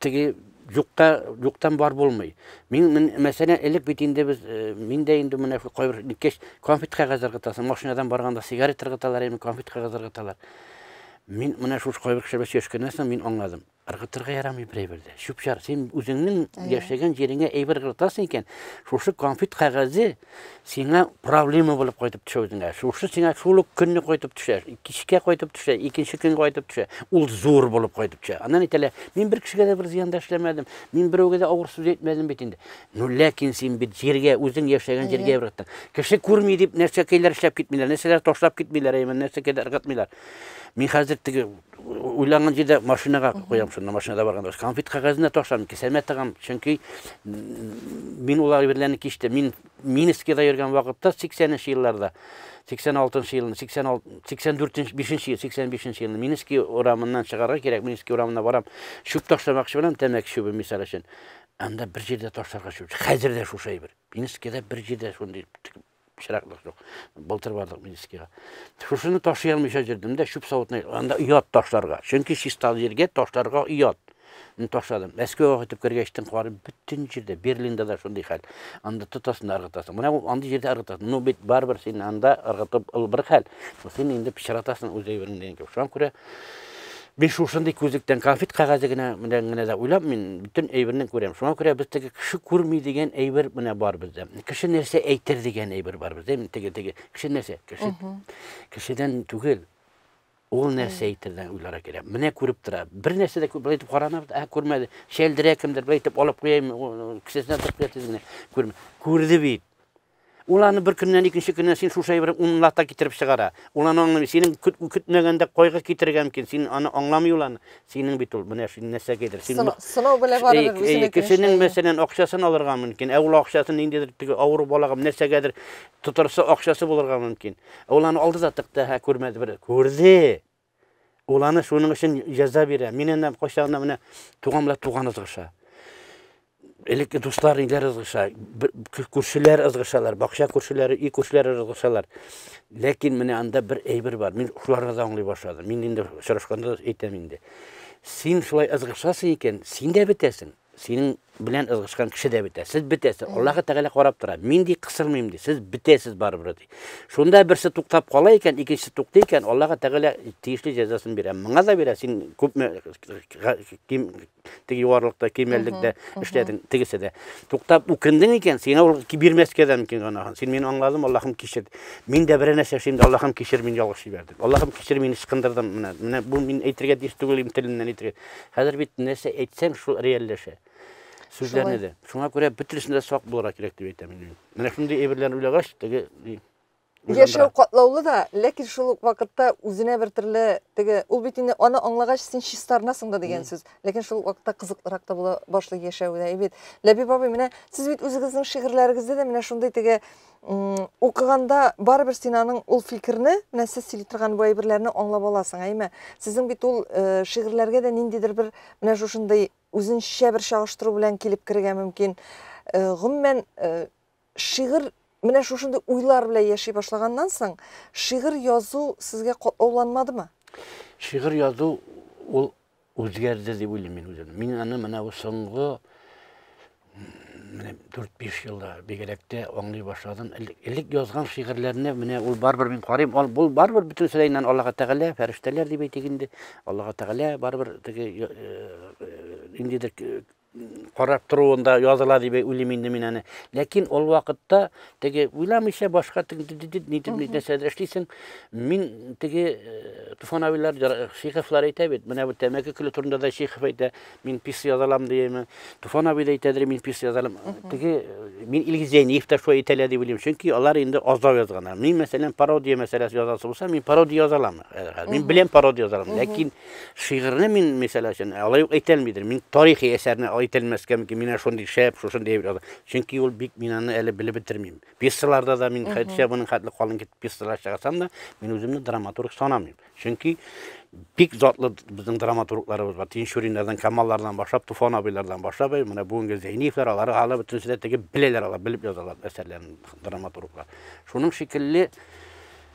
Теге юкта юктан бар булмый. Мин, мин мәсәлән, элек бит инде без э, мин дә инде менә шул кайбер ниткәч конфет кәгазь ыргытасың, машинадан барганда сигарет ыргыталар, инде конфет кәгазь ыргыталар. Мин менә шул кайбер кешеләр белән сөйләшкәннән соң мин аңладым. Ыргытырга ярамый бер әйбер дә. Чүп-чар, син үзеңнең яшәгән җиреңә әйбер ыргытасың икән, шушы конфет кәгазе сиңа проблема булып кайтып төшә үзеңә. Шушы сиңа шул ук көнне кайтып төшә, кичкә кайтып төшә, икенче көн кайтып төшә. Ул зур булып кайтып төшә. Аннан әйтәләр, мин бер кешегә дә бер зыян да эшләмәдем, мин берәүгә дә авыр сүз әйтмәдем бит инде. Ну, ләкин син бит җиргә, үзең яшәгән җиргә ыргыттың. Кеше күрми дип нәрсәкәйләр эшләп китмиләр, нәрсәләр ташлап китмиләр, әйме, нәрсәкәйләр ыргытмыйлар. Мин хәзер теге уйланган җирдә машинага куям шунда, машинада барганда. Конфет кәгазенә ташлам, кесәмә тыгам, чөнки мин ул әйберләрне кичтем. Мин Минскида йөргән вакытта 80 елларда, 86 елны, 86, 84 5 ел, 85 елны Минский урамыннан чыгарга кирәк, Минский урамына барам. Чүп ташламакчы булам, тәмәке чүбе мисал өчен. Анда бер җирдә ташларга чүп. Хәзер дә шушы әйбер. Минскида бер җирдә шундый пычраклык юк. Былтыр бардык Минскига. Шушыны ташый алмыйча йөрдем дә, чүп савытына анда оят ташларга. Чөнки чиста җиргә ташларга оят. Мин ташладым. Мәскәүгә кайтып кергәчтен карыйм, бөтен җирдә, Берлинда да шундый хәл. Анда тотасың да ыргытасың. Менә ул андый җирдә ыргытасың. Ну бит барыбер син анда ыргытып ул бер хәл. Син инде пычратасың үз әйбереңне дигән кебек. Шуңа күрә мин шушындый күзлектән конфет кәгазе генә белән генә дә уйлап, мин бөтен әйберне күрәм. Шуңа күрә без теге кеше күрми дигән әйбер менә бар бездә. Кеше нәрсә әйтер дигән әйбер бар бездә. Теге теге кеше нәрсә? Кеше кешедән түгел. Ул нәрсә әйтердән уйларга кирәк. Менә күреп тора. Бер нәрсә дә болай итеп карана, ә күрмәде. Шәлдерә кемдер, болай итеп алып куяйм, кесәсенә тыгып куя тиз генә. Күрмә. Күрде бит. Ул аны бер көннән икенче көннән син шушы әйберне унлата китереп чыгара. Ул аны аңламый. Синең көтмәгәндә кайгы китерергә мөмкин. Син аны аңламый ул аны. Синең бит ул менә шул нәрсәгәдер. Син сынау белән барыбер үзенә кешенең мәсәлән акчасын алырга мөмкин. Ә ул акчасын ниндидер теге авыру балага нәрсәгәдер тотарса акчасы булырга мөмкин. Ул аны алды да тыкты, һә күрмәде бер. Күрде. Ул аны шуның өчен җәза бирә. Мин әнә кайчагында менә туган белән туган ызгыша. Элекке дуслар ниләр ызгыша, күршеләр ызгышалар, бакча күршеләре, өй күршеләре ызгышалар. Ләкин менә анда бер әйбер бар. Мин шуларны да аңлый башладым. Мин инде очрашканда әйтәм инде. Син шулай ызгышасың икән, син дә бетәсең. Синең белән ызгышкан кеше дә бетә. Сез бетәсез. Аллаһы Тәгалә карап тора. Мин ди кысылмыйм ди. Сез бетәсез барыбер ди. Шунда берсе туктап кала икән, икенчесе туктый икән, Аллаһы Тәгалә тиешле җәзасын бирә. Моңа да бирә. Син күпме ким теге югарылыкта, кимәллектә эшләдең, тегесе дә. Туктап үкендең икән, сиңа ул бирмәскә дә мөмкин гөнаһын. Син мине аңладың, Аллаһым кичер. Мин дә берәр нәрсә эшлим дә, Аллаһым кичер, мин ялгыш җибәрдем. Аллаһым кичер, мине ычкындырдым. Менә, менә бу мин әйтергә тиеш түгел идем, телемнән әйтергә. Хәзер бит нәрсә әйтсәң, шул реальләшә. Сүзләрне дә. Шуңа күрә бөтенесендә сак булырга кирәк дип әйтәм мин. Менә шундый әйберләрне уйлагач, теге Яшәү катлаулы да, ләкин шул ук вакытта үзенә бер төрле теге, ул бит инде аны аңлагач син чистарынасың да дигән сүз. Ләкин шул ук вакытта кызыклырак та була башлый яшәү дә, бит. Ләбиб абый, менә сез бит үзегезнең шигырьләрегездә дә менә шундый теге укыганда барыбер син аның ул фикерне, менә сез сөйли торган бу әйберләрне аңлап аласың, әйме? Сезнең бит ул шигырьләргә дә ниндидер бер менә шушындый үзенчә бер чагыштыру белән килеп керергә мөмкин. Гомумән, шигырь менә шушындый уйлар белән яши башлаганнан соң, шигырь язу сезгә катлауланмадымы? Шигырь язу ул үзгәрде дип уйлыйм мин үзем. Мин аны менә бу соңгы менә 4-5 елда бигрәк тә аңлый башладым. Элек язган шигырьләрне менә ул барыбер мин карыйм, ул бу барыбер бөтенесе дә инде Аллаһ Тәгалә, фәрештәләр дип әйтик инде. Аллаһ Тәгалә барыбер теге ниндидер карап торуында языла дип уйлыйм инде мин аны. Ләкин ул вакытта теге уйламыйча башка нитеп нәрсәдер эшлисең. Мин теге Туфан абыйлар, Шиховлар әйтә бит, менә бу тәмәке көле турында да Шихов әйтә, мин пьеса яза алам дияме. Туфан абый да әйтәдер, мин пьеса яза алам. Теге мин Илгиз Зәйниев та шулай әйтәләр дип уйлыйм. Чөнки алар инде азау язганнар. Мин, мәсәлән, пародия мәсьәләсе язасы булса, мин пародия яза алам. Мин беләм пародия яза алам. Ләкин шигырьне мин, мисал өчен, алай ук әйтәлмидер. Мин тарихи әсәрне әйтәлмәскә мөмкин. Мин шундый шәп, шушындый әйбер язам. Чөнки ул бик мин аны әле белеп бетермим. Пьесаларда да мин хәтта моның хәтле калын китеп пьесалар чыгарсам да, мин үземне драматург санамыйм. Чөнки бик затлы безнең драматургларыбыз бар. Тинчуриннардан, Камаллардан башлап, Туфан абыйлардан башлап, менә бүгенге Зәйниевләр, алар һәле бөтенесе дә теге беләләр, алар белеп язалар әсәрләрен драматурглар. Шуның шикелле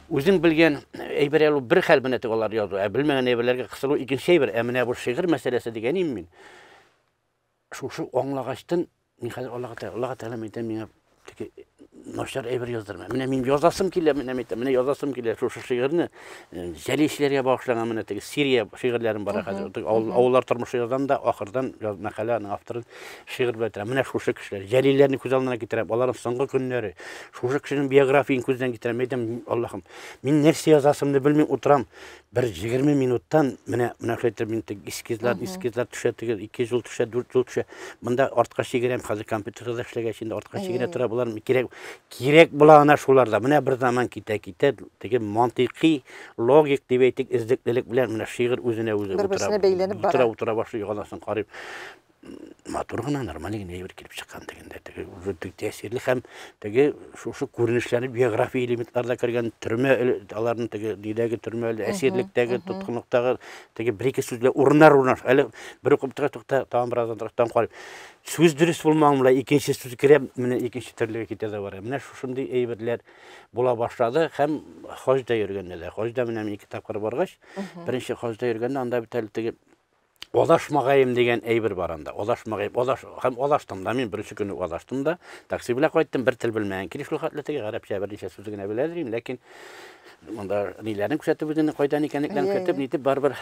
үзең белгән әйбер әле бер хәл менә теге алар язу, ә белмәгән әйберләргә кысылу икенче әйбер. Ә менә бу шигырь мәсьәләсе дигәнем мин. Шушы аңлагачтын мин хәзер Аллаһ Тәгалә, Аллаһ Тәгалә әйтәм миңа теге начар әйбер яздырма. Менә мин язасым килә, менә әйтәм, менә язасым килә шушы шигырьне. Җәлилчеләргә багышланган менә теге Сирия шигырьләрем бар хәзер. Авыллар тормышы язам да, ахырдан мәкалә аның авторын шигырь белән әйтәм. Менә шушы кешеләр, Җәлилләрне күз алдына китерәм, аларның соңгы көннәре, шушы кешенең биографияен күздән китерәм. Әйтәм, Аллаһым, мин нәрсә язасымны белмим утырам. Бер 20 минуттан менә менә шулай итеп мин теге эскизлар, эскизлар төшә, теге 2 жыл төшә, 4 жыл төшә. Монда артка чигерәм, хәзер компьютерда эшләгәч инде артка чигерә тора, болар кирәк кирәк була ана шуларда. Менә бер заман китә китә, теге мантыйкый, логик дип әйтик, эзлеклелек белән менә шигырь үзенә үзе утыра. Бер-берсенә бәйләнеп бара. Утыра, утыра башлый, анасын карыйм. Матур гына, нормаль генә әйбер килеп чыккан дигәндә, теге уже тәэсирле һәм теге шушы күренешләрне биография элементлары да кергән, төрмә аларның теге нидәге төрмә, әсирлектәге, тоткынлыктагы теге бер-ике сүз белән урыннар урнаш. Әле бер укып тора, тукта, тагын бераздан тагын карыйм. Сүз дөрес булмаган белән икенче сүз керә, менә икенче төрлегә китә дә бара. Менә шушындый әйберләр була башлады һәм хаҗда йөргәндә дә. Хаҗда менә мин ике тапкыр баргач, беренче хаҗда йөргәндә анда бит әле теге Адашмагаем дигән әйбер бар анда. Адашмагаем, адаш һәм адаштым да мин беренче көнне адаштым да. Такси белән кайттым, бер тел белмәгән килеш шул хәтле теге гарәпчә берничә сүз генә беләдер идем, ләкин монда ниләрен күрсәтеп үзенең кайдан икәнлекләрен күрсәтеп, нитеп барыбер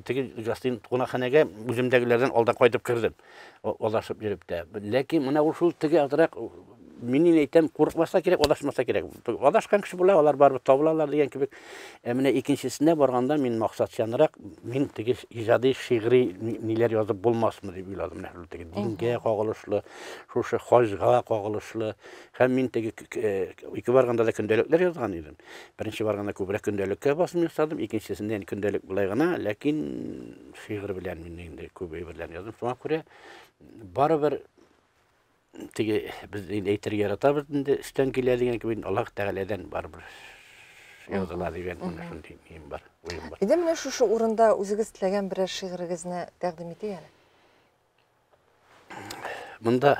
теге гостин кунакханәгә үземдәгеләрдән алда кайтып кердем. Адашып йөреп тә. Ләкин менә ул шул теге азрак Мин инде әйтәм, курыкмаска кирәк, адашмаска кирәк. Адашкан кеше була, алар барыбер табылалар дигән кебек. Ә менә икенчесенә барганда мин максатчанрак, мин теге иҗади шигъри ниләр язып булмасмы дип уйладым. Менә шул теге дингә кагылышлы, шушы хаҗга кагылышлы. Һәм мин теге ике барганда да көндәлекләр язган идем. Беренче барганда күбрәк көндәлеккә басым ясадым, икенчесендә инде көндәлек болай гына, ләкин шигырь белән мин инде күп әйберләр яздым. Шуңа күрә барыбер теге без инде әйтергә яратабыз инде өстән килә дигән кебек Аллаһ Тәгаләдән барыбер языла дигән менә шундый нием бар, уем бар. Әйдә менә шушы урында үзегез теләгән берәр шигырегезне тәкъдим итик әле. Монда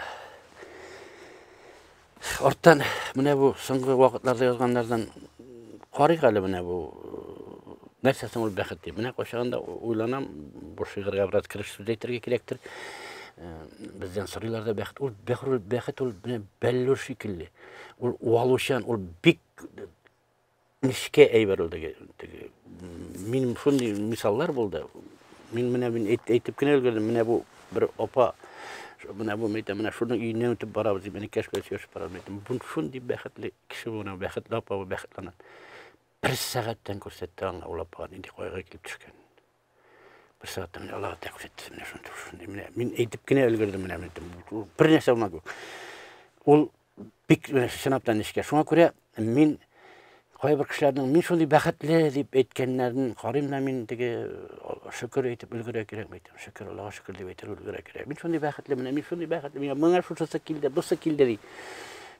арттан менә бу соңгы вакытларда язганнардан карыйк әле менә бу нәрсә соң ул бәхет дип. Менә кайчагында уйланам, бу шигырьгә бераз кереш сүз әйтергә кирәктер. Бездән сорыйлар да бәхет. Ул бәхет, бәхет ул менә бәллүр шикелле. Ул уалучан, ул бик нечкә әйбер ул теге, теге. Минем шундый мисаллар булды. Мин менә мин әйтеп кенә өлгердем. Менә бу бер апа, менә бу әйтәм, менә шуның өеннән үтеп барабыз дип, энекәш белән сөйләшеп барабыз. Әйтәм, бу шундый бәхетле кеше бу, менә бәхетле апа бу, бәхетле ана. Бер сәгатьтән күрсәтте аңа ул апага нинди кайгы килеп төшкән. Бер сәгатьтән менә Аллаһ Тәгалә күрсәтте менә шуны, шуны. Менә мин әйтеп кенә өлгердем менә, әйтем. Бер нәрсә булмады. Ул бик менә чынлап та нечкә. Шуңа күрә мин кайбер кешеләрнең мин шундый бәхетле дип әйткәннәрен карыйм да мин теге шөкер әйтеп өлгерә кирәк әйтәм. Шөкер, Аллаһка шөкер дип әйтергә өлгерә кирәк. Мин шундый бәхетле, менә мин шундый бәхетле, миңа моңа шушысы килде, бусы килде ди.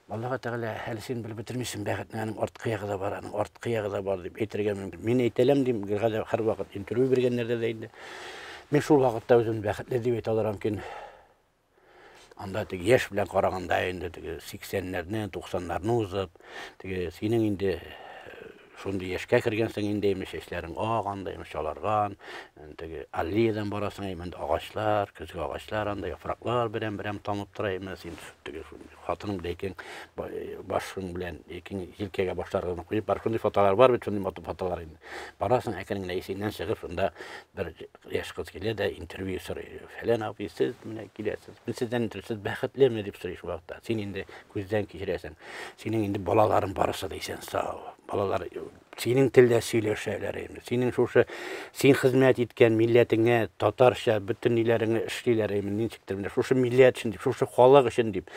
Аллаһ Тәгалә әле син белеп бетермисең, бәхетнең аның арткы ягы да бар, аның арткы ягы да бар дип әйтергә мөмкин. Мин әйтәләм дим, гел һәрвакыт интервью биргәннәрдә дә инде. Мин шул вакытта үземне бәхетле дип әйтә алырам икән. Анда теге яшь белән караганда инде теге 80-нәрне, 90-нарны узып, теге синең инде шундый яшькә кергәнсең инде, имеш, чәчләрең ак анда, имеш, чаларган, теге аллеядан барасың, имеш, агачлар, көзге агачлар анда, яфраклар берәм-берәм тамып тора, имеш, син теге хатының белән икең башың белән икең җилкәгә башларыңны куеп, бар шундый фотолар бар бит, шундый матур фотолар инде. Барасың, әкрен генә исеңнән чыгып, шунда бер яшь кыз килә дә интервью сорый. Фәлән абый, сез менә киләсез. Мин сездән интервью, сез бәхетлеме дип сорый шул вакытта. Син инде күздән кичерәсең. Синең инде балаларың барысы да исән сау. Балалар синең телдә сөйләшәләр инде. Синең шушы син хезмәт иткән милләтеңә татарча бөтен ниләреңне эшлиләр инде. Ничектер менә шушы милләт өчен дип, шушы халык өчен дип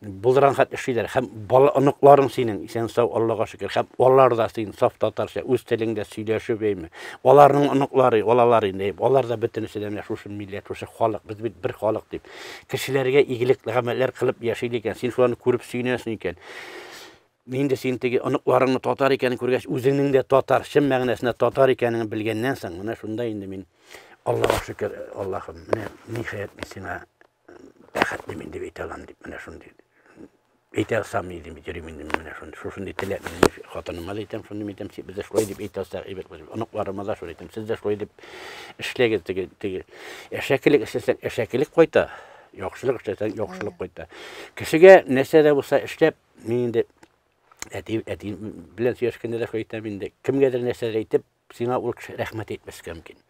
булдырган хәтле эшлиләр. Һәм бала оныкларың синең исән сау, Аллага шөкер. Һәм алар да син саф татарча үз телеңдә сөйләшеп әйме. Аларның оныклары, балалары инде. Алар да бөтенесе дә менә шушы милләт, шушы халык. Без бит бер халык дип. Кешеләргә игелекле гамәлләр кылып яшиләр икән. Син шуларны күреп сөенәсең икән. Инде син теге оныкларыңны татар икәнен күргәч, үзеңнең дә татар, чын мәгънәсендә татар икәнеңне белгәннән соң, менә шунда инде мин Аллаһка шөкер, Аллаһым, менә ниһаять мин сиңа бәхетле мин дип әйтә алам дип, менә шундый әйтә алсам идем дип йөрим инде менә шундый, шушындый теләк мин хатыныма да әйтәм, шундый әйтәм, без дә шулай дип әйтә алсак әйбәт булыр. Оныкларыма да шулай әйтәм, сез дә шулай дип эшләгез, теге, теге әшәкелек эшләсәң, әшәкелек кайта, яхшылык эшләсәң, яхшылык кайта. Кешегә нәрсә дә булса эшләп, мин инде әти, әти белән сөйләшкәндә дә шулай әйтәм инде, кемгәдер нәрсәдер әйтеп, сиңа ул кеше рәхмәт әйтмәскә мөмкин.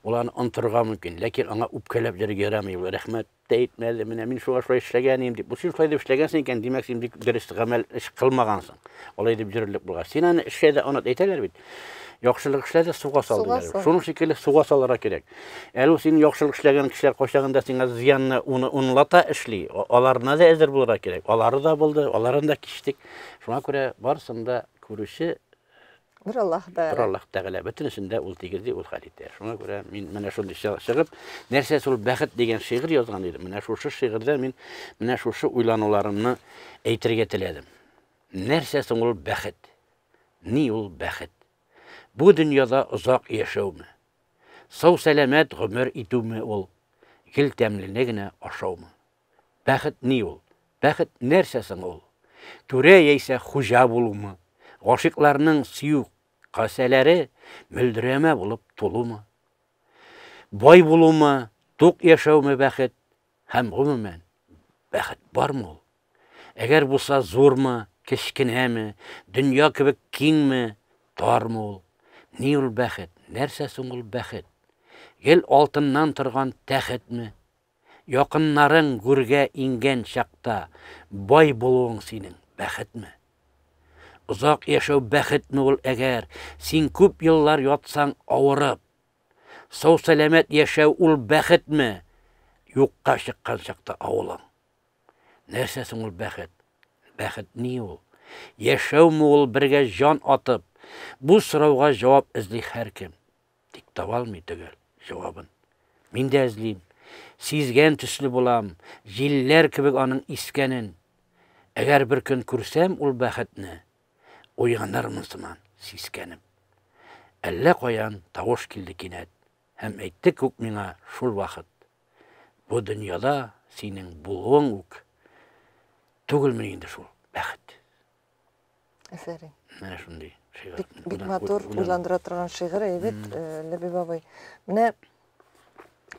Ул аны онытырга мөмкин, ләкин аңа үпкәләп йөрергә ярамый. Ул рәхмәт тә әйтмәде, менә мин шуңа шулай эшләгән идем дип. Бу син шулай дип эшләгәнсең икән, димәк, син бик дөрес гамәл эш кылмагансың. Алай дип йөрерлек булгач. Син аны эшлә дә оныт әйтәләр бит. Яхшылык эшлә дә суга сал диләр. Шуның шикелле суга салырга кирәк. Әле ул синең яхшылык эшләгән кешеләр кайчагында сиңа зыянны уны унлата эшли. Аларына да әзер булырга кирәк. Алары да булды, аларын да кичтек. Шуңа күрә барысын да күрүче Бер Аллаһ Тәгалә. Бер Аллаһ Тәгалә. Бөтенесен дә ул тигезли, ул хәл итә. Шуңа күрә мин менә шундый чыгып, нәрсә шул бәхет дигән шигырь язган идем. Менә шушы шигырьдә мин менә шушы уйлануларымны әйтергә теләдем. Нәрсә соң ул бәхет? Ни ул бәхет? Бу дөньяда озак яшәүме? Сау-сәламәт гомер итүме ул? Гел тәмлене генә ашаумы? Бәхет ни ул? Бәхет нәрсә соң ул? Түрә яисә хуҗа булумы? Гашыйкларның сөю касәләре мөлдерәмә булып тулумы? Бай булумы, тук яшәүме бәхет? Һәм гомумән, бәхет бармы ул? Әгәр булса зурмы, кечкенәме, дөнья кебек киңме, тармы ул? Ни ул бәхет? Нәрсә соң ул бәхет? Гел алтыннан торган тәхетме? Якыннарың гүргә иңгән чакта бай булуың синең бәхетме? Озак яшәү бәхетме ул әгәр син күп еллар ятсаң авырып? Сау-сәламәт яшәү ул бәхетме? Юкка чыккан чакта авылың. Нәрсә соң ул бәхет? Бәхет ни ул? Яшәүме ул бергә җан атып? Бу сорауга җавап эзли һәркем. Тик таба алмый төгәл җавабын. Мин дә эзлим. Сизгән төсле булам, җилләр кебек аның искәнен. Әгәр бер көн күрсәм ул бәхетне, уянырмын сыман, сискәнеп. Әллә каян тавыш килде кинәт, һәм әйтте күк миңа шул вакыт. Бу дөньяда синең булуың үк түгелме инде шул бәхет? Афәрин. Менә шундый шигырь. Бик, бик матур, уйландыра торган шигырь, әйбәт, э, Ләбиб абый. Менә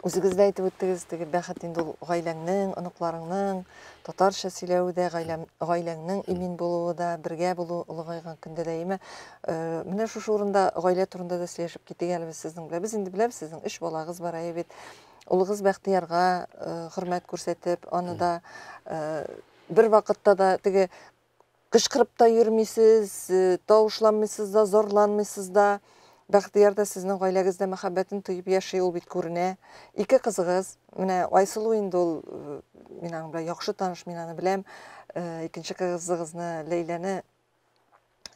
үзегез дә әйтеп үттегез, теге бәхет инде ул гаиләңнең, оныкларыңның татарча сөйләве дә, гаиләм, гаиләңнең имин булуы да, бергә булу олыгайган көндә дә, әйме. Э, менә шушы урында гаилә турында да сөйләшеп китик әле без сезнең белән. Без инде беләбез, сезнең өч балагыз бар, әйе бит. Улыгыз Бәхтиярга э, хөрмәт күрсәтеп, аны да э, бер вакытта да теге Кычкырып та йөрмисез, э, тавышланмыйсыз да, зарланмыйсыз да. Бәхтияр да сезнең гаиләгездә мәхәббәтен тоеп яши, ул бит күренә. Ике кызыгыз, менә Айсылу инде ул, э, мин аның белән яхшы таныш, мин аны беләм. Э, икенче кызыгызны, Ләйләне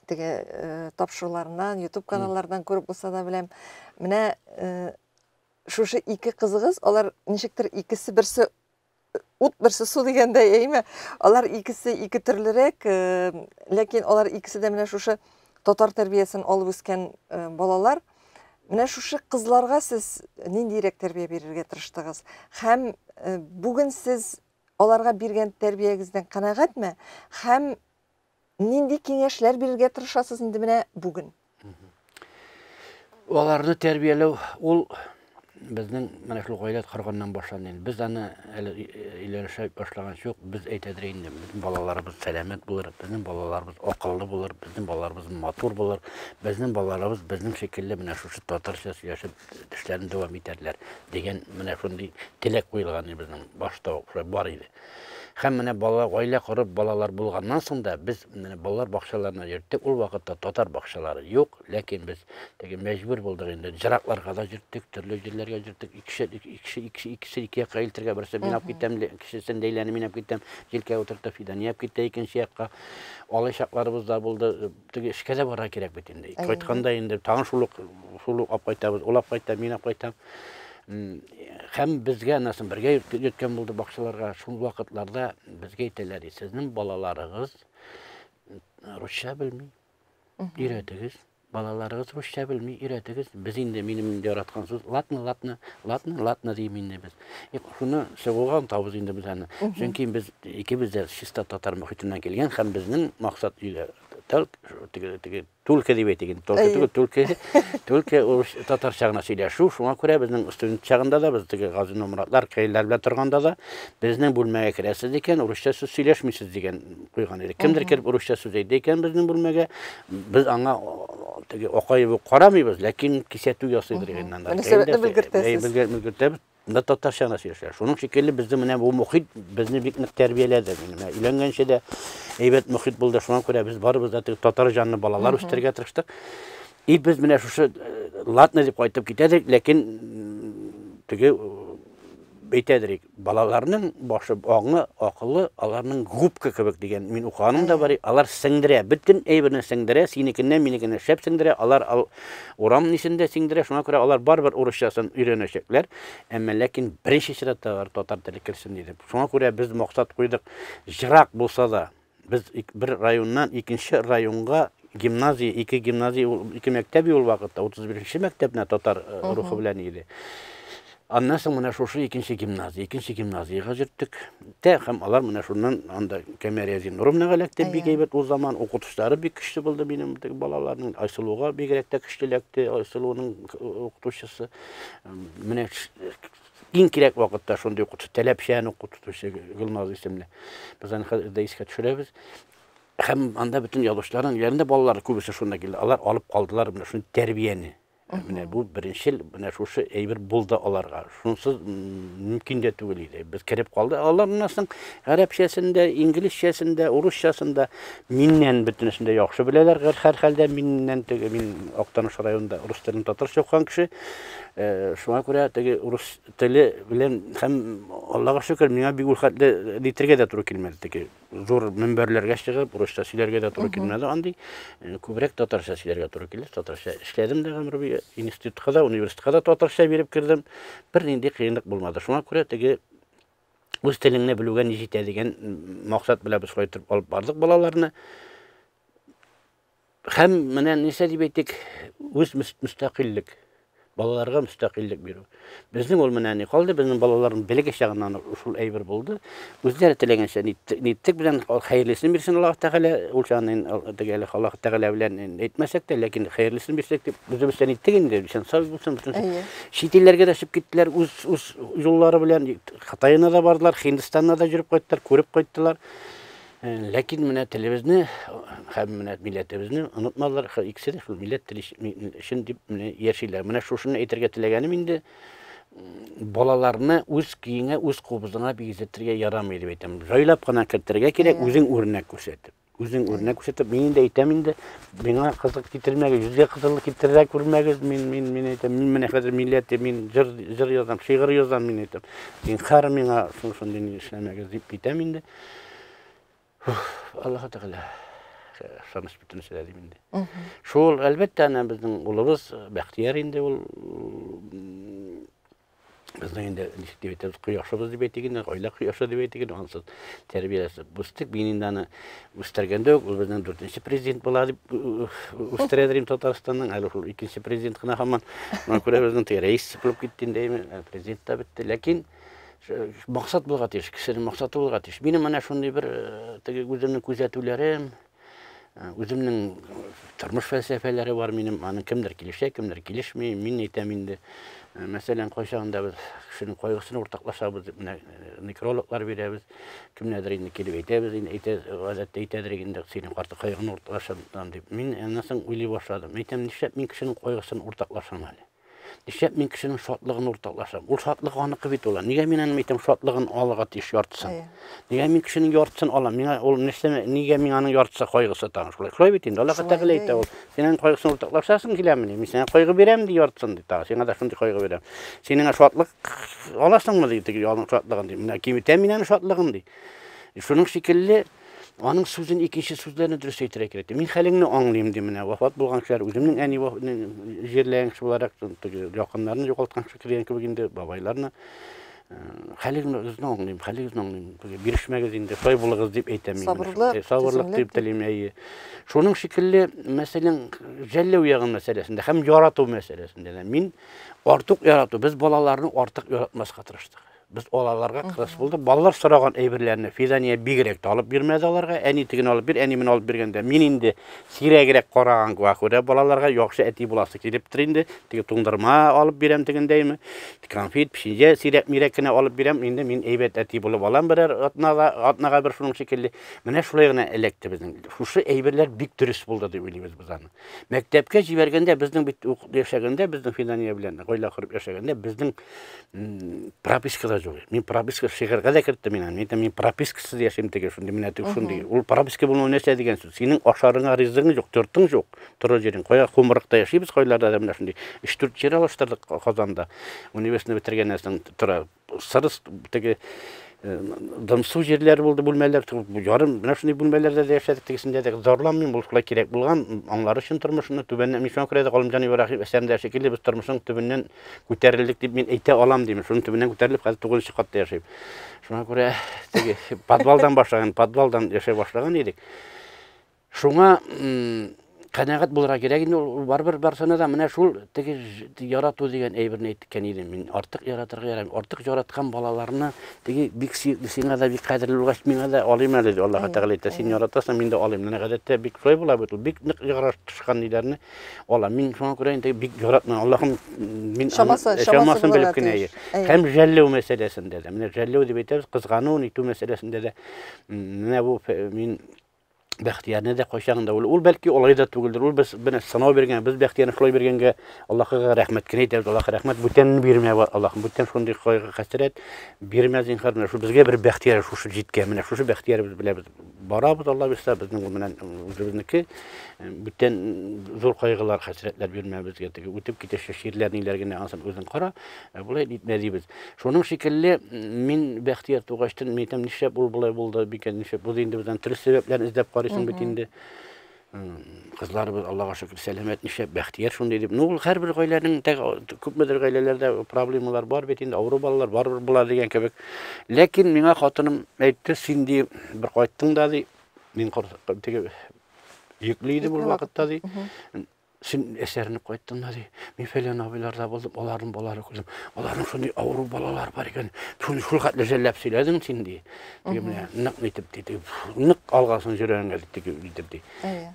теге тапшыруларыннан, YouTube каналлардан күреп булса да беләм. Менә шушы ике кызыгыз, алар ничектер икесе берсе ут берсе су дигәндәй, әйме? Алар икесе ике төрлерәк, э, ләкин алар икесе дә менә шушы татар тәрбиясен алып үскән э, балалар. Менә шушы кызларга сез ниндирәк тәрбия бирергә тырыштыгыз? Һәм э, бүген сез аларга биргән тәрбиягездән канәгатьме? Һәм Нинди киңәшләр бирергә тырышасыз инде менә бүген? Аларны тәрбияләү ул безнең менә шул гаилә корганнан башланды инде. Без аны әле өйләнешә башлаганчы ук без әйтәдер инде, безнең балаларыбыз сәламәт булыр, безнең балаларыбыз акыллы булыр, безнең балаларыбыз матур булыр, безнең балаларыбыз безнең шикелле менә шушы татарча сөйләшеп эшләрен дәвам итәрләр дигән менә шундый теләк куелган иде безнең башта ук шулай бар иде. Һәм менә бала, гаилә корып, балалар булганнан соң да без менә балалар бакчаларына йөрттек. Ул вакытта татар бакчалары юк, ләкин без теге мәҗбүр булдык инде. Җыракларга да йөрттек, төрле җирләргә йөрттек. Икешә, икеше, икеше, икесе ике якка илтергә, берсе мин алып китәм, кечесен Ләйләне мин алып китәм, җилкәгә утыртып, Фидания алып китә икенче якка. Алай чакларыбыз да булды. Теге эшкә дә барырга кирәк бит инде. Кайтканда инде тагын шул ук, шул ук алып кайтабыз. Ул алып кайта, мин алып кайтам. Һәм безгә аннан соң бергә йөрткән булды бакчаларга. Шул вакытларда безгә әйтәләр, сезнең балаларыгыз русча белми, өйрәтегез. Балаларыгыз русча белми, өйрәтегез. Без инде минем инде яраткан сүз ладно, ладно, ладно, ладно дим инде без. И шуны чыгуга онтабыз инде без аны. Чөнки без икебез дә чиста татар мохитеннән килгән һәм безнең максат өйдә теге теге Түлке дип әйтик инде, толке түгел, түлке. Түлке урыс татарча гына сөйләшү. Шуңа күрә безнең студент чагында да без теге Гази Нумратлар, Кәйләр белән торганда да безнең бүлмәгә керәсез икән, урысча сүз сөйләшмисез дигән куйган идек. Кемдер кереп урысча сүз әйтә икән безнең бүлмәгә, без аңа теге акаеп ук карамыйбыз, ләкин кисәтү ясыйдыр инде. Мөнәсәбәтне белгертәсез. Белгертәбез. Монда татарча гына сөйләшәләр. Шуның шикелле безнең менә бу мохит безне бик нык тәрбияләде. Менә өйләнгәнче дә әйбәт мохит булды. Шуңа күрә без барыбыз да татар җанлы балалар үстерергә тырыштык. И без менә шушы э, ладно дип кайтып китәдек, ләкин теге әйтәдер, балаларның башы аңы, акылы, аларның губка кебек дигән мин укыганым да бар, алар сеңдерә, бөтен әйберне сеңдерә, синекеннән минекеннән шәп сеңдерә, алар Урам нисен дә сеңдерә, шуңа күрә алар барыбер урысчасын өйрәнәчәкләр, әмма ләкин беренче чиратта алар татар теле керсен диде. Шуңа күрә без максат куйдык, җырак булса да, без бер районнан икенче районга гимназия, ике гимназия, ике мәктәп ул вакытта, 31 мәктәпне татар э, рухы белән иде. Аннан соң менә шушы икенче гимназия, икенче гимназиягә йөрттек. Тә һәм алар менә шуннан анда Кәмәрия Зиннуровнага эләкте, бик әйбәт ул заман. Укытучылары бик көчле булды минем теге балаларның. Айсылуга бигрәк тә көчле эләкте, Айсылуның укытучысы. Менә иң кирәк вакытта шундый укытучы, таләпчән укытучы Гөлназ исемле. Без аны хәзер дә искә төшерәбез. Һәм анда бөтен язучыларның өйләрендә балалары күбесе шунда килде. Алар алып калдылар менә шундый тәрбияне. Менә бу беренчел менә шушы әйбер булды аларга. Шунсыз мөмкин дә түгел иде. Без кереп калды. Алар моннан соң гарәпчәсен дә, инглизчәсен дә, урысчасын да миннән бөтенесен дә яхшы беләләр. Һәрхәлдә миннән теге мин Актаныш районында рус телен татарча укыган кеше. Шуңа күрә теге урыс теле белән һәм Аллага шөкер, миңа бик ул хәтле нитергә дә туры килмәде теге. Зур мөнбәрләргә чыгып, урысча сөйләргә дә туры килмәде андый. Күбрәк татарча сөйләргә туры килде. Татарча эшләдем дә гомер буе. Институтка да, университетка да татарча биреп кердем. Бернинди кыенлык булмады. Шуңа күрә теге үз телеңне белүгә ни җитә дигән максат белән без шулай итеп алып бардык балаларны. Һәм менә нәрсә дип әйтик, үз мөстәкыйльлек, балаларга мөстәкыйльлек бирү. Безнең ул менә ни калды, безнең балаларның белеге чагыннан шул әйбер булды. Үзләре теләгәнчә ниттек белән хәерлесен бирсен Аллаһ Тәгалә, ул чагын теге әле Аллаһ Тәгалә белән әйтмәсәк тә, ләкин хәерлесен бирсәк дип үзебезчә ниттек инде, исән сау булсын бөтенесе. Чит илләргә дә чыгып киттеләр үз үз юллары белән, Кытаена да бардылар, Һиндстанна да йөреп кайттылар, күреп кайттылар. Ләкин менә телебезне һәм менә милләтебезне онытмадылар. Икесе дә шул милләт теле өчен дип менә яшиләр. Менә шушыны әйтергә теләгәнем инде, балаларны үз көеңә, үз кубызыңа бигезәтергә ярамый дип әйтәм. Җайлап кына кертергә кирәк, үзең үрнәк күрсәтеп. Үзең үрнәк күрсәтеп, мин инде әйтәм инде, миңа кызык китермәгез, йөзгә кызыллык китерә күрмәгез, мин, мин, мин әйтәм, мин менә хәзер милләт, мин җыр, җыр язам, шигырь язам, мин әйтәм. Зинһар миңа шундый эшләмәгез дип әйтәм инде. Аллаһ Тәгалә ышаныч бөтенесе дә дим инде. Шул, әлбәттә, әнә безнең улыбыз Бәхтияр инде ул безнең инде ничек дип әйтәбез, кояшыбыз дип әйтик инде, гаилә кояшы дип әйтик инде, ансыз тәрбияләсеп үстек. Мин инде аны үстергәндә үк ул безнең дүртенче президент була дип үстерәдер инде Татарстанның, әле шул икенче президент кына һаман. Шуңа күрә безнең теге рәис булып китте инде, президент та бетте. Ләкин максат булырга тиеш, кешенең максаты булырга тиеш. Минем менә шундый бер теге үземнең күзәтүләрем, үземнең тормыш фәлсәфәләре бар минем. Аның кемдер килешә, кемдер килешми. Мин әйтәм инде, мәсәлән, кайчагында без кешенең кайгысын уртаклашабыз дип менә некрологлар бирәбез. Кемнәрдер инде килеп әйтәбез инде, әйтә, гадәттә әйтәдер инде, синең карты кайгыны уртаклашам дип. Мин аннан соң уйлый башладым. Әйтәм, нишләп мин кешенең кайгысын уртаклашам әле? Нишләп мин кешенең шатлыгын уртаклашам? Ул шатлык аныкы бит ул. Нигә мин аның әйтәм шатлыгын алырга тиеш яртысын? Нигә мин кешенең яртысын алам? Миңа ул нәрсә, нигә мин аның яртысы кайгысы тагын шулай? Шулай бит инде. Аллаһ Тәгалә әйтә ул. Син аның кайгысын уртаклашасың киләмени? Мин сиңа кайгы бирәм ди яртысын ди тагын. Сиңа да шундый кайгы бирәм. Син аңа шатлык аласыңмы ди теге аның шатлыгын ди. Менә киметәм мин аның шатлыгын ди. Шуның шикелле Аның сүзен икенче сүзләрне дөрес әйтергә кирәк. Мин хәлеңне аңлыйм ди менә. Вафат булган кешеләр, үземнең әни җирләгән кеше буларак, теге якыннарны югалткан кеше дигән кебек инде бабайларны. Хәлегезне аңлыйм, хәлегезне аңлыйм. Бирешмәгез инде, шулай булыгыз дип әйтәм мин. Сабырлык, сабырлык дип телим, әйе. Шуның шикелле, мәсәлән, жәлләү ягы мәсьәләсендә һәм ярату мәсьәләсендә дә мин артык ярату, без балаларны артык яратмаска тырыштык. Без алаларга кырыс булдык. Балалар сораган әйберләрне Фидания бигрәк тә алып бирмәде аларга. Әни тегене алып бир, әни моны алып биргәндә мин инде сирәгрәк караган күрә балаларга яхшы әти буласы килептер инде. Теге туңдырма алып бирәм тегендәйме, конфет, печенье сирәк-мирәк кенә алып бирәм. Инде мин әйбәт әти булып алам берәр атнада, атнага бер шуның шикелле. Менә шулай гына эләкте безнең. Шушы әйберләр бик дөрес булды дип уйлыйбыз без аны. Мәктәпкә җибәргәндә безнең бит яшәгәндә, безнең Фидания белән гаилә корып яшәгәндә безнең прописка да юк. Мин прописка шигырьгә дә керттем мин аны. Мин әйтәм, мин пропискасыз яшим теге шундый менә теге шундый. Ул прописка булмау нәрсә дигән сүз? Синең ашарыңа ризыгың юк, тортың юк, торыр җирең. Кая Кумырыкта яшибез, кайларда да менә шундый. Өч-дүрт җир алыштырдык Казанда. Университетны бетергәннән соң тора. Сырыс теге дымсу җирләр булды, бүлмәләр, ярым менә шундый бүлмәләрдә дә яшәдек, тегесендә дә зарланмыйм, ул шулай кирәк булган, аңлар өчен тормышны түбәннән, мин шуңа күрә дә Галимҗан Ибраһимов әсәрендә шикелле без тормышның төбеннән күтәрелдек дип мин әйтә алам дим. Шуның төбеннән күтәрелеп, хәзер тугызынчы катта яшим. Шуңа күрә теге подвалдан башлаган, подвалдан яшәй башлаган идек. Шуңа канәгать булырга кирәк инде ул барыбер барсына да менә шул теге ярату дигән әйберне әйткән идем мин. Артык яратырга ярамый. Артык яраткан балаларны теге бик сиңа да бик кадерле булгач, миңа да алыйм әле ди. Аллаһ Тәгалә әйтә, син яратасың, мин дә алыйм. Менә гадәттә бик шулай була бит ул. Бик нык яратышкан ниләрне ала. Мин шуңа күрә инде бик яратмыйм. Аллаһым мин чамасы, чамасын белеп кенә. Һәм жәлләү мәсьәләсендә дә. Менә жәлләү дип әйтәбез, кызгану, нитү мәсьәләсендә дә. Менә бу мин Бәхтиярне дә кайчагында ул, ул бәлки алай да түгелдер. Ул без менә сынау биргән, без Бәхтиярне шулай биргәнгә Аллаһыга рәхмәт кенә әйтәбез. Аллаһка рәхмәт, бүтәнне бирмә, Аллаһым, бүтән шундый кайгы хәсрәт бирмә зинһар. Менә шул безгә бер Бәхтияр шушы җиткән. Менә шушы Бәхтияребез белән без барабыз, Алла бирсә, безнең ул менә үзебезнеке. Бүтән зур кайгылар, хәсрәтләр бирмә безгә. Теге үтеп китәчәк чирләр ниләр генә ансын үзең кара. Ә болай нитмә дибез. Шуның шикелле мин Бәхтияр тугачтын, мин әйтәм, нишләп ул болай булды микән, нишләп бу инде бездән төрле сәбәпләрне эзләп карыйсың бит инде. Кызларыбыз Аллага шөкер сәламәт, нишләп Бәхтияр шундый дип. Ну, ул һәрбер гаиләнең күпмедер гаиләләрдә проблемалар бар бит инде, авыру балалар барыбер була дигән кебек. Ләкин миңа хатыным әйтте, син ди, бер кайттың да ди, мин теге йөкле идем ул вакытта ди. Син әсәренеп кайттың да ди. Мин фәлән абыйларда булдым, аларның балалары күрдем. Аларның шундый авыру балалары бар икән. Шуны шул хәтле жәлләп сөйләдең син ди. Теге менә нык итеп ди, нык алгансың йөрәгеңә ди, теге итеп ди.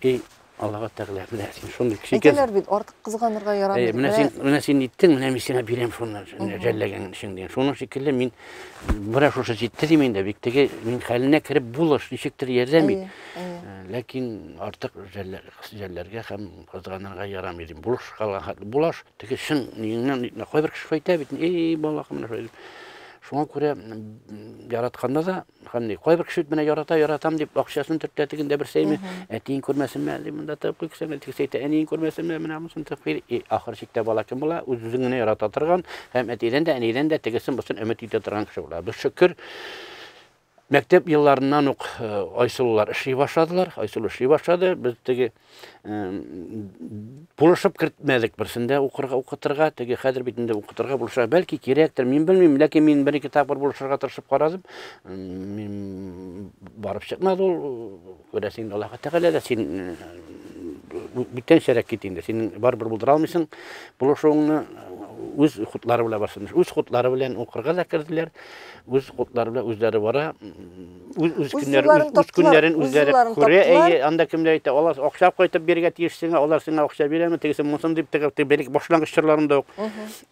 И Аллага Тәгалә, менә син шундый кеше икәнсең. Әйтәләр бит, артык кызганырга ярамый. Менә син, менә син иттең, менә мин сиңа бирәм шуны, жәлләгән өчен дигән. Шуның шикелле мин менә шушы җитте дим инде, бик теге мин хәленә кереп булыш, ничектер ярдәм ит. Ләкин артык Жәлләргә һәм кызганырга ярамый дим. Булыш калган хәтле булаш, теге чын ниңнән кайбер кеше әйтә бит, эй, балакым менә шулай дип. Шуңа күрә яратканда да, һәм ни, кайбер кеше бит менә ярата, яратам дип акчасын төртә тегендә бер сәйме, әтиең күрмәсенме әле монда тыгып куй кесәңә, тегесе әйтә, әниең күрмәсенме, менә монысын тыгып куй. И, ахыр чиктә бала кем була? Үз-үзен генә ярата торган һәм әтидән дә, әнидән дә тегесен бусын өмет итә торган кеше була. Без шөкер, Мәктәп елларыннан ук Айсылулар эшли башладылар. Айсылу эшли башлады. Без теге булышып кертмәдек берсендә укырга, укытырга. Теге хәзер бит инде укытырга булышырга бәлки кирәктер, мин белмим, ләкин мин бер-ике тапкыр булышырга тырышып карадым. Мин барып чыкмады ул. Күрәсең, Аллаһ Тәгалә дә син бүтәнчәрәк кит инде. Син барыбер булдыра алмыйсың булышуыңны. Үз хутлары белән барсын. Үз хутлары белән укырга да керделәр. Үз хутлары белән үзләре бара. Үз үз көннәрен үз көннәрен үзләре күрә. Әйе, анда кемдер әйтә, алар акча кайтып бирергә тиеш сиңа, алар сиңа акча бирәме, тегесе монысын дип теге бер башлангыч чорларында ук.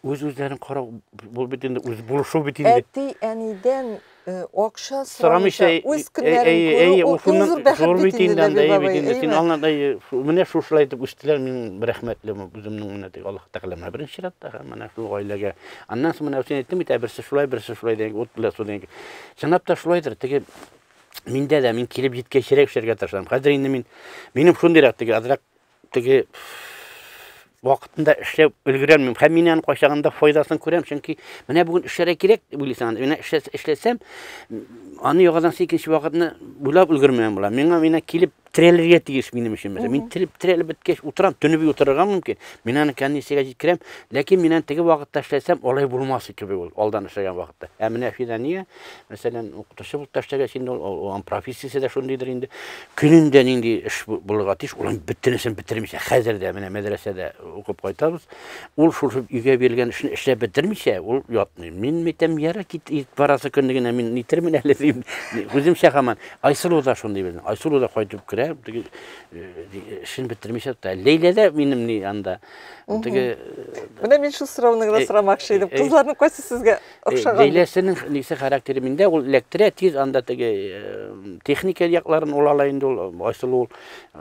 Үз үзләрен карау бу бит инде үз булышу бит инде. Әти әнидән акча сорамыйча үз көннәрен күрү ул иң зур бәхет бит инде, Ләбиб абый. Син аңлат, менә шушылай итеп үстеләр, мин рәхмәтле үземнең менә теге Аллаһ Тәгаләмә беренче чиратта һәм менә шул гаиләгә. Аннан соң менә син әйттең бит, берсе шулай, берсе шулай дигән, ут белән су дигән. Чынлап та шулайдыр, теге миндә дә мин килеп җиткәчрәк эшләргә тырышам. Хәзер инде мин минем шундыйрак теге азрак теге вакытында эшләп өлгерәлмим. Һәм мин аның кайчагында файдасын күрәм, чөнки менә бүген эшләргә кирәк дип уйлыйсың. Менә эшләсәм, аны яңадан икенче вакытны уйлап өлгермәгән була. Миңа менә килеп терәлергә тиеш минем өчен. Мәсәлән, мин тереп терәлеп беткәч утырам, төне буе утырырга мөмкин. Мин аны комиссиягә җиткерәм, ләкин мин аны теге вакытта эшләсәм, алай булмас кебек ул, алдан эшләгән вакытта. Ә менә Фидания, мәсәлән, укытучы булып та эшләгәч инде ул, аның профессиясе дә шундыйдыр инде. Көнендә нинди эш булырга тиеш, ул бөтенесен бетермичә, хәзер дә менә мәдрәсәдә укып кайтабыз. Ул шул өйгә бирелгән эшне эшләп бетермичә, ул ятмый. Мин әйтәм, яра кит, барасы көнне генә мин нитермен әле дим. Үземчә һаман. Айсылу да шундый безнең. Айсылу да кайтып керә, теге эшен бетермичә тота. Ләйлә дә минем ни анда. Теге Менә мин шул сорауны гына сорамакчы идем. Кызларның кайсы сезгә охшаган? Ләйләсенең нисе характеры миндә, ул эләктерә тиз, анда теге техника якларын ул ала инде ул, Айсылу ул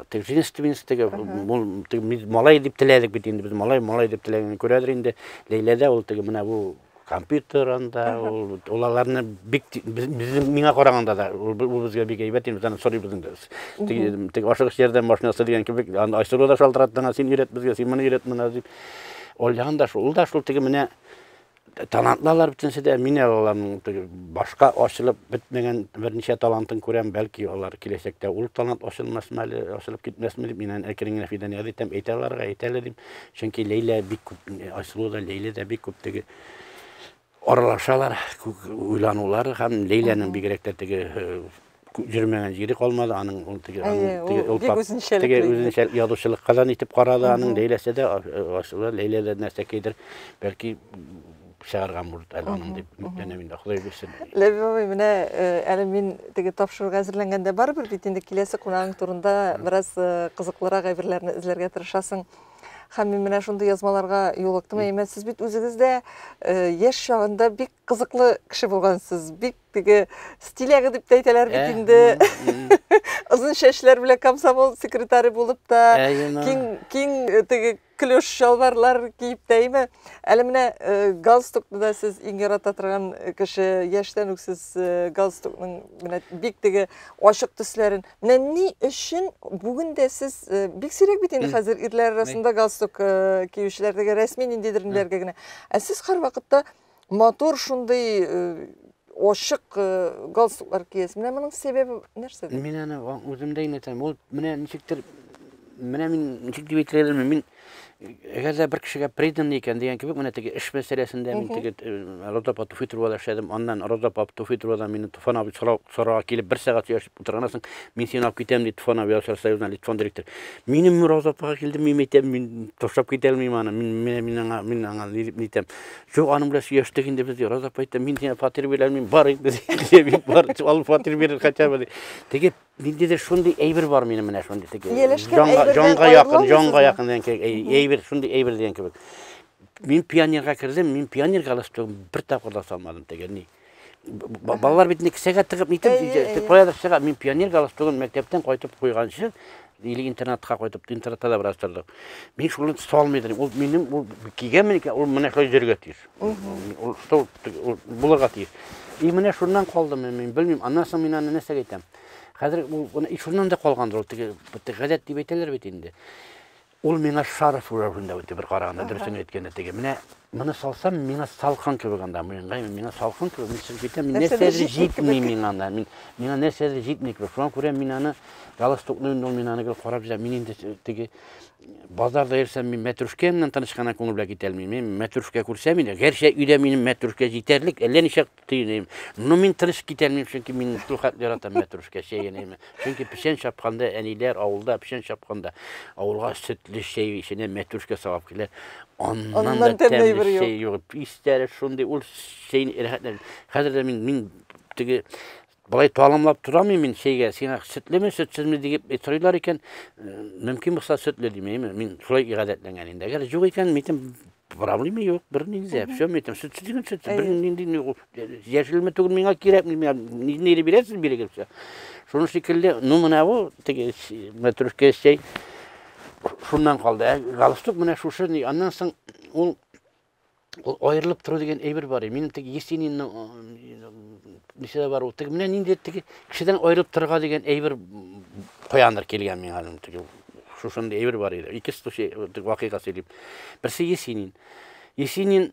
теге женственность теге ул теге малай дип теләдек бит инде без малай, малай дип теләгәнгә күрәдер инде. Ләйләдә ул теге менә бу компьютер анда, ул ул аларны бик безнең миңа караганда да ул безгә бик әйбәт инде, без аны сорыйбыз инде. Теге теге ашыгыч ярдәм машинасы дигән кебек, анда Айсылу да шалтыратты, син өйрәт безгә, син моны өйрәт моны дип. Ул ягын да шул, ул да шул теге менә талантлы алар бөтенесе дә, мин әле аларның теге башка ачылып бетмәгән берничә талантын күрәм, бәлки алар киләчәктә ул талант ачылмасмы әле, ачылып китмәсме дип, мин аны әкрен генә Фидания әйтәм, әйтә аларга, әйтә әле дим. Чөнки Ләйлә бик күп, Айсылу да, Ләйлә дә бик күп теге аралашалар, уйланулар һәм Ләйләнең бигрәк тә теге йөрмәгән җире калмады, аның ул теге аның теге ул бик үзенчәлекле. Теге үзенчәлек язучылыкка да нитеп карады, аның Ләйләсе дә, Айсылу да, Ләйлә дә нәрсәкәйдер, бәлки чыгарган булыр әле аның дип өметләнәм инде, Ходай бирсен. Ләбиб абый, менә әле мин теге тапшыруга әзерләнгәндә барыбер бит инде киләсе кунагың турында бераз кызыклырак әйберләрне эзләргә тырышасың. Һәм мин менә шундый язмаларга юлыктым. Әмма сез бит үзегез дә яшь чагында бик кызыклы кеше булгансыз. Бик теге стилягы дип тә әйтәләр бит инде. Озын чәчләр белән комсомол секретаре булып та, киң киң теге клеш чалбарлар киеп тә име. Әле менә галстукны да сез иң ярата торган кеше, яшьтән үк сез галстукның менә бик теге ачык төсләрен. Менә ни өчен бүген дә сез бик сирәк бит инде хәзер ирләр арасында галстук киючеләр теге рәсми ниндидер ниләргә генә. Ә сез һәрвакытта матур шундый ачык галстуклар киясез. Менә моның сәбәбе нәрсәдә? Мин аны үзем дә инде әйтәм. Ул менә ничектер, менә мин ничек дип әйтергә белмим. Мин әгәр дә бер кешегә преданный икән дигән кебек, менә теге эш мәсьәләсендә мин теге Роза апа Туфитовада эшләдем. Аннан Роза апа Туфитовадан мине Туфан абый сорауга килеп бер сәгать сөйләшеп утырганнан соң, мин сине алып китәм, ди Туфан абый Язучылар союзына Литфон директор. Минем Роза апага килдем, мин әйтәм, мин ташлап китә алмыйм аны. Мин менә мин аңа, мин аңа ни дип әйтәм. Юк, аның белән сөйләштек инде без, ди. Роза апа әйтте, мин сиңа фатир бирә алмыйм, бар инде, ди. Мин бар, алып фатир бирер хотя бы, ди. Теге ниндидер шундый әйбер бар минем менә шундый теге. Ияләшкән әйбердән җанга якын, җанга якын дигән кебек, әйбер, шундый әйбер дигән кебек. Мин пионерга кердем, мин пионер галстугын бер тапкыр да салмадым теге ни. Балалар бит инде кесәгә тыгып нитеп, каядыр чыга. Мин пионер галстугын мәктәптән кайтып куйганчы, или интернатка кайтып, интернатта да бераз тордык. Мин шуны салмый идем. Ул минем, ул кигәнмен икән, ул менә шулай йөрергә тиеш. Ул что, ул булырга тиеш. И менә шуннан калдым мин, белмим. Аннан соң мин аны нәрсәгә әйтәм? Хәзер ул шуннан да калгандыр ул теге гадәт дип әйтәләр бит инде. Ул миңа шарф рәвешендә үтте бер караганда, дөресен әйткәндә теге. Менә моны салсам, миңа салкын кебек анда, муенга, миңа салкын кебек, мин чыгып китәм, мин нәрсәдер җитми миңа анда, мин миңа нәрсәдер җитми кебек. Шуңа күрә мин аны галстукны инде ул мин аны гел карап җитәм. Мин инде теге базарда йөрсәм, мин мәтрүшкә белән тыныч кына күңел белән китә алмыйм. Мин мәтрүшкә күрсәм инде, гәрчә өйдә минем мәтрүшкә җитәрлек, әллә ничә төйнәйм. Но мин тыныч китә алмыйм, чөнки мин шул хәтле яратам мәтрүшкә чәен. Чөнки печән чапканда, әниләр авылда печән чапканда, авылга сөтле чәй эченә мәтрүшкә салып килә. Аннан да тәмле чәй юк. Истәре шундый, ул чәйне рәхәтләнеп. Хәзер дә мин, мин теге болай талымлап торамыйм мин чәйгә, сиңа сөтлеме, сөтсезме дип сорыйлар икән, мөмкин булса сөтле дим, мин шулай гадәтләнгән инде. Әгәр юк икән, мин проблема юк, бер нинди, все, мин әйтәм, сөтсез дигән сөтсез, бер нинди яшелме түгел миңа кирәкми, миңа нинди бирәсез, бирегез, все. Шуның шикелле, ну менә бу теге мәтрүшкә чәй шуннан калды. Ә галстук менә шушы, аннан соң ул ул аерылып тору дигән әйбер бар. Минем теге Есенинның ничә бар ул. Теге менә нинди теге кешедән аерылып торырга дигән әйбер каяндыр килгән миңа теге шушындый әйбер бар иде. Ике случай вакыйга сөйлим. Берсе Есенин. Есенин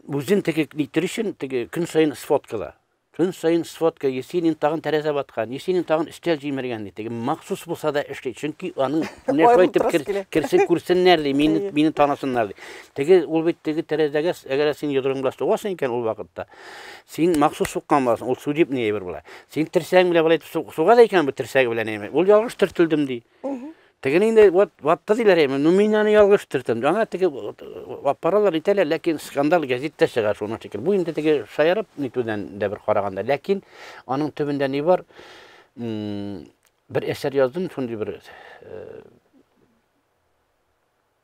үзен теге нитер өчен теге көн саен сфоткала. Көн саен сфотка, Есенин тагын тәрәзә ваткан, Есенин тагын өстәл җимергән ди. Теге махсус булса да эшли, чөнки аның менә шулай итеп керсен күрсеннәр ди, мине мине танысыннар ди. Теге ул бит теге тәрәзәгә әгәр син йодрыгың белән сугасың икән ул вакытта, син махсус суккан буласың, ул судебный әйбер була. Син терсәгең белән болай итеп суга да икән бу терсәге белән әйме. Ул ялгыш төртелдем ди. Тегене инде вот ватты диләр әйме, ну мин аны ялгыш төртем. Аңа теге аппаралар итәләр, ләкин скандал гәзиттә чыга шуның шикелле. Бу инде теге шаярып нитүдән дә бер караганда, ләкин аның төбендә ни бар? Бер әсәр яздым, шундый бер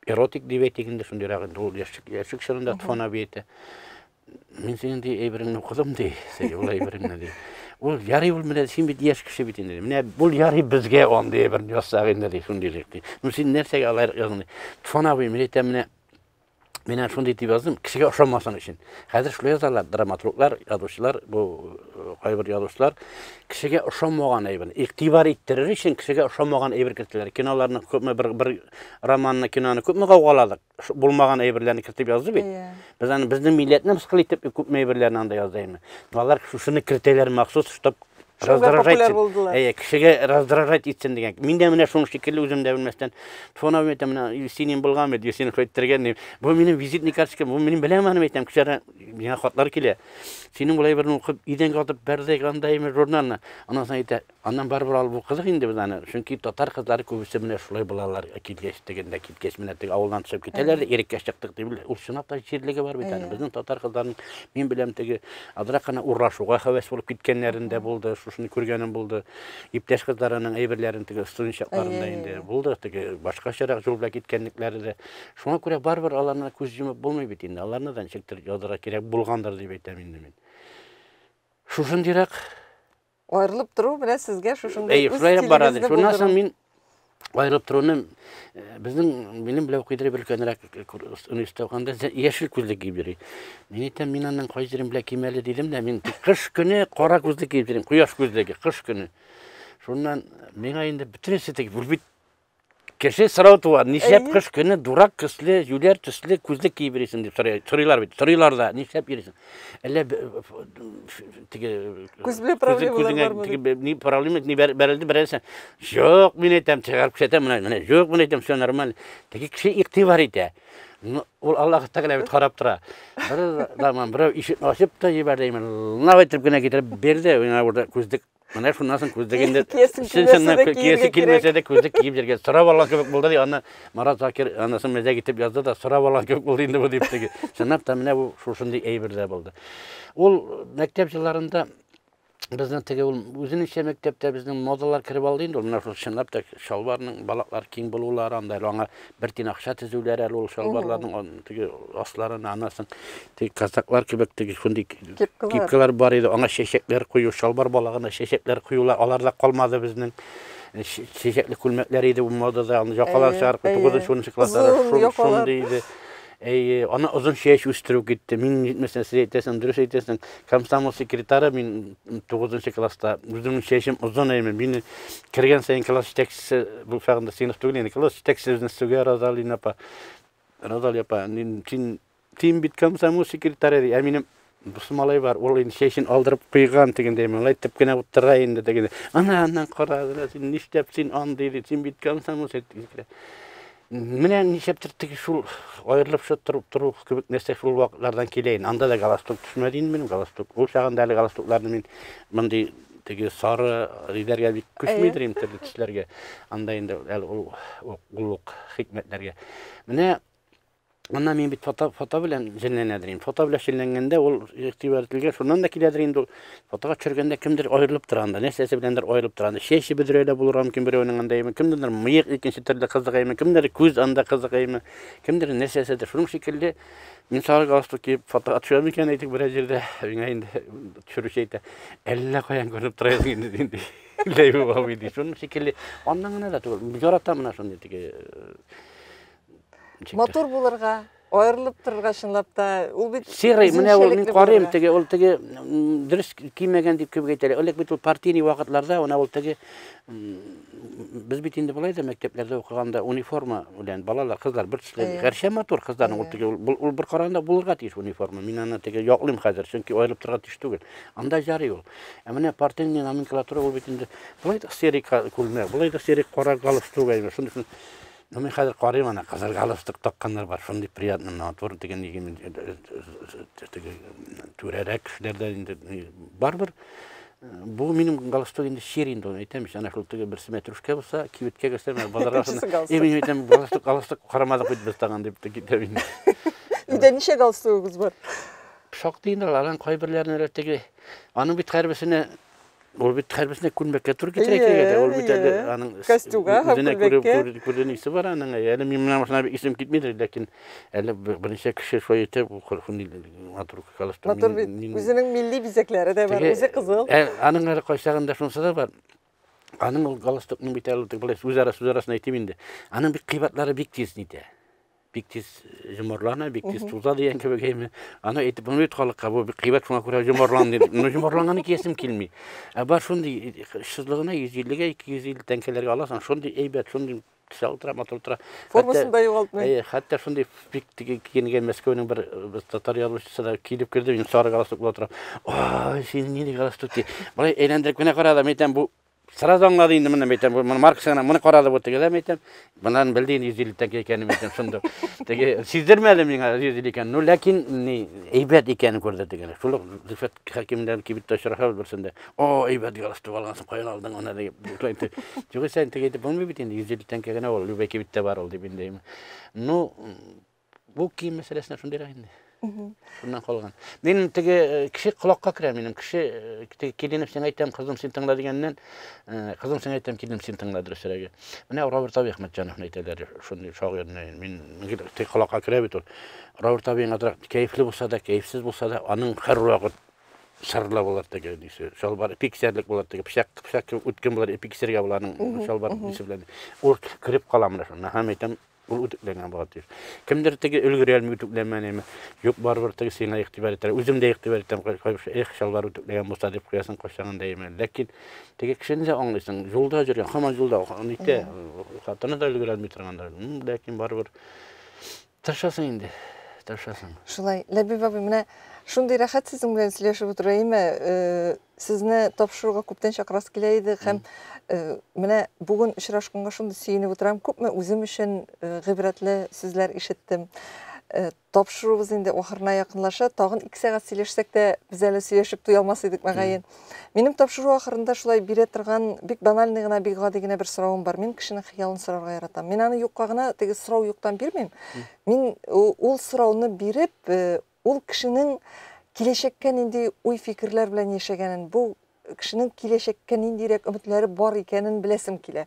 эротик дип әйтик инде, шундыйрак инде ул яшьлек, яшьлек чорында Туфан абый әйтә. Мин синең ди әйбереңне укыдым ди, син ул әйбереңне ди. Ул ярый ул менә син бит яшь кеше бит инде. Менә бул ярый безгә андый әйберне язсак инде ди, шундый ди. Ну син нәрсәгә алай яздың ди. Туфан абый, мин әйтәм менә мин әнә шундый дип яздым, кешегә ошамасын өчен. Хәзер шулай язалар, драматурглар, язучылар, бу кайбер язучылар кешегә ошамаган әйберне игътибар иттерер өчен кешегә ошамаган әйбер кертәләр. Киноларны күпме бер, бер романны, киноны күпме гаугаладык, булмаган әйберләрне кертеп язды бит. Без аны безнең милләтне мыскыл итеп күпме әйберләрне анда язды инде. Алар шушыны кертәләр махсус, чтоб раздражать итсен. Әйе, кешегә раздражать итсен дигән. Мин дә менә шуның шикелле үзем дә белмәстән, Туфан абый әйтәм, менә Есенин булган бит, Есенин кайттырган дип. Бу минем визитный карточкам, бу минем беләм аны әйтәм, кешеләр миңа хатлар килә. Синең болай берне укып, идәнгә атып бәрдек анда имеш журналны. Аннан соң әйтә, аннан барыбер алып укыдык инде без аны. Чөнки татар кызлары күбесе менә шулай булалар, килгәч тегендә киткәч менә теге авылдан төшеп китәләр дә, иреккә чыктык дип. Ул чынлап та җирлеге бар бит аның. Безнең татар кызларының, мин беләм, теге азрак кына урлашуга һәвәс булып киткәннәрен дә булды. шушыны күргәнем булды. Иптәш кызларының әйберләрен теге студент чакларында инде булды, теге башкачарак юл белән киткәнлекләре дә. Шуңа күрә барыбер аларны күз йомып булмый бит инде. Аларны да ничектер язарга кирәк булгандыр дип әйтәм инде мин. Шушындыйрак аерылып тору менә сезгә шушындый Әйе, шулайрак бара. Шуннан соң мин аерылып торуны безнең минем белән укыйдыр бер өлкәнрәк университетта укыганда яшел күзлек киеп йөри. Мин әйтәм, мин аннан кай җирем белән кимәле дидем дә, мин кыш көне кара күзлек киеп йөрим, кояш күзлеге, кыш көне. Шуннан миңа инде бөтенесе теге бит кеше сорау туа, нишләп кыш көне дурак төсле, юләр төсле күзлек киеп йөрисең дип сорыйлар бит. Сорыйлар да, нишләп йөрисең? Әллә теге күз белән проблемалар бармы? Теге ни проблема, ни бәрелде берәрсә. Юк, мин әйтәм, чыгарып күрсәтәм, менә, менә, юк, мин әйтәм, все нормально. Теге кеше игътибар итә. Ул Аллаһ Тәгалә бит карап тора. Бер заман берәү ишекне ачып та җибәрде, лап итеп кенә китереп бирде, миңа урда күзлек. Менә шуннан соң күзлек инде киясе килмәсә дә күзлек киеп йөргән. Сорап алган кебек булды ди, аны Марат Закир анысын мәзәк итеп язды да, сорап алган кебек булды инде бу дип теге. Чынлап та менә бу шушындый әйбер дә булды. Ул мәктәп елларында безнең теге ул үзенчә мәктәптә безнең модалар кереп алды инде ул менә шул чынлап та чалбарның балаклар киң булулары анда әле аңа бер тин акча төзүләр әле ул чалбарларның теге асларына анасын теге казаклар кебек теге шундый кепкалар бар иде аңа чәчәкләр кую чалбар балагына чәчәкләр куюлар алар да калмады безнең чәчәкле күлмәкләр иде ул модада аны якалар чыгарып тугызынчы унынчы классларда шундый иде. Әйе, аны озын чәч үстерү китте. Мин җитмәсә, сез әйтәсең, дөрес әйтәсең. Комсомол секретары мин 9 класста. Үземнең чәчем озын әйме. Мине кергән саен класс җитәкчесе, бу чагында сыйныф түгел инде, класс җитәкчесе безне сүгә Розалина апа. Розалия апа, син син бит комсомол секретаре ди. Ә минем дус малай бар, ул инде чәчен алдырып куйган дигәндәй, малай итеп кенә утыра инде дигәндәй. Ана, аннан кара, син нишләп син андый ди, син бит комсомол секретаре. Менә нишләптер теге шул аерылып торып тору кебек нәрсә шул вакытлардан килә инде. Анда да галстук төшмәде инде минем галстук. Ул чагында әле галстукларны мин мондый теге сары ридәргә бик күчмидер инде төрле төсләргә. Анда инде әле ул ул ук хикмәтләргә. Менә Аннан мин бит фото, фото белән җенләнәдер инде. Фото белән җенләнгәндә ул игътибар ителгән, шуннан да киләдер инде ул. Фотога төшергәндә кемдер аерылып тора анда, нәрсәсе беләндер аерылып тора анда. Чәче бөдрә дә булырга мөмкин берәүнең анда, яме кемдер мыек икенче төрле кызык яме, кемдер күз анда кызык яме, кемдер нәрсәседер. Шуның шикелле мин сары галстук киеп фотога төшәм икән, әйтик, берәр җирдә, миңа инде төшерүче әйтә, әллә каян күренеп тора идең инде, ди. Ләйбү абый ди. Шуның шикелле аннан гына да түгел. Яратам менә шундый теге. Матур булырга, аерылып торырга чынлап та, ул бит Серый, менә ул мин карыйм, теге ул теге дөрес кимәгән дип кебек әйтәләр. Элек бит ул партийный вакытларда, менә ул теге без бит инде болай да мәктәпләрдә укыганда униформа белән балалар, кызлар бер төсле. Гәрчә матур кызларның ул теге ул бер караганда булырга тиеш униформа. Мин аны теге яклыйм хәзер, чөнки аерылып торырга тиеш түгел. Анда ярый ул. Ә менә партийный номенклатура ул бит инде болай да серый күлмәк, болай да серый кара галстук әйме. Шундый. Ну, мин хәзер карыйм ана, кызыл галстук такканнар бар, шундый приятно, матур дигән нигә мин теге түрәрәк кешеләрдә инде барыбер бу минем галстук инде чир инде, аны әйтәм, ана шул теге берсе мәтрүшкә булса, кибеткә керсәм, базарга и мин әйтәм, галстук, галстук карамадык бит без тагын дип китәм инде. Өйдә ничә галстугыгыз бар? Шактый инде алар, аның кайберләрен әле теге, аның бит һәрберсенә Ул бит һәрберсенә күлмәккә туры китерә кирәк иде. Ул бит әле аның костюмга һәм күлмәккә. Күрә нисе бар аның. Әле мин менә машина бик исем китмидер, ләкин әле берничә кеше шулай итә, бу шундый матур галстук. Матур бит. Үзенең милли бизәкләре дә бар, үзе кызыл. Аның әле кайчагында шунысы да бар. Аның ул галстукның бит әле болай сүз арасы сүз арасын әйтим инде. Аның бик кыйбатлары бик тиз нитә. Бик тиз йомарлана, бик тиз туза дигән кебек әйме. Аны әйтеп булмый бит халыкка, бу бик кыйбат, шуңа күрә йомарланды дип. Ну, йомарланганны киясем килми. Ә бар шундый очсызлыгына 150-гә, 250 тәңкәләргә аласың, шундый әйбәт, шундый төсә утыра, матур утыра. Формасын да югалтмый. Әйе, хәтта шундый бик теге киенгән Мәскәүнең бер без татар язучысы да килеп керде, мин сары галстук була тора. Ой, син нинди галстук ди. Болай әйләндереп кенә карады, мин әйтәм, бу Сразу аңлады инде моны, әйтәм, моны Маркс гына моны карады бу теге дә, әйтәм. Моннан белде инде 150 тәңкә икәнен, әйтәм, шунда. Теге сиздермәде миңа 150 икән. Ну, ләкин ни әйбәт икәнен күрде теге. Шул ук Зөлфәт Хәким белән кибеттә очрашабыз берсендә. О, әйбәт галстук алгансың, каян алдың аны дип. Шулай итеп. Югыйсә теге әйтеп булмый бит инде 150 тәңкә генә ул, любой кибеттә бар ул дип инде. Ну, бу кием мәсьәләсенә шундыйрак инде. Шуннан калган. Минем теге кеше колакка керә, минем кеше теге киленем сиңа әйтәм, кызым син тыңла дигәннән, кызым сиңа әйтәм, киленем син тыңла дөресрәге. Менә Роберт абый Әхмәтҗановны әйтәләр, шундый шагыйрьне. Мин теге колакка керә бит ул. Роберт абыйның азрак кәефле булса да, кәефсез булса да, аның һәрвакыт сырлы булыр теге нисе, чалбар ипи кисәрлек булыр теге, пычак пычак кебек үткен булыр, ипи кисәргә була аның чалбар нисе белән. Ул кереп кала менә шунда. Һәм әйтәм, ул үтүкләнгән булырга тиеш. Кемдер теге өлгерә алмый үтүкләмәнеме? Юк, барыбер теге сиңа игътибар итәр. Үзем дә игътибар итәм, кайбер эх, чалбар үтүкләгән булса дип куясың кайчагында әйме. Ләкин теге кешене дә аңлыйсың. Юлда йөргән, һаман юлда, нитә, хатыны да өлгерә алмый торгандыр. Ләкин барыбер тырышасың инде, тырышасың. Шулай, Ләбиб абый, менә шундый рәхәт сезнең белән сөйләшеп утыру, әйме? Сезне тапшыруга күптән чакырасы килә иде һәм менә бүген очрашканга шундый сөенеп утырам. Күпме үзем өчен гыйбрәтле сүзләр ишеттем. Тапшыруыбыз инде ахырына якынлаша. Тагын 2 сәгать сөйләшсәк тә, без әле сөйләшеп туя алмас идек, мөгаен. Минем тапшыру ахырында шулай бирә торган бик банальный гына, бик гади генә бер соравым бар. Мин кешенең хыялын сорарга яратам. Мин аны юкка гына теге сорау юктан бирмим. Мин ул сорауны биреп, ул кешенең киләчәккә нинди уй-фикерләр белән яшәгәнен, бу кешенең киләчәккә ниндирәк өметләре бар икәнен беләсем килә.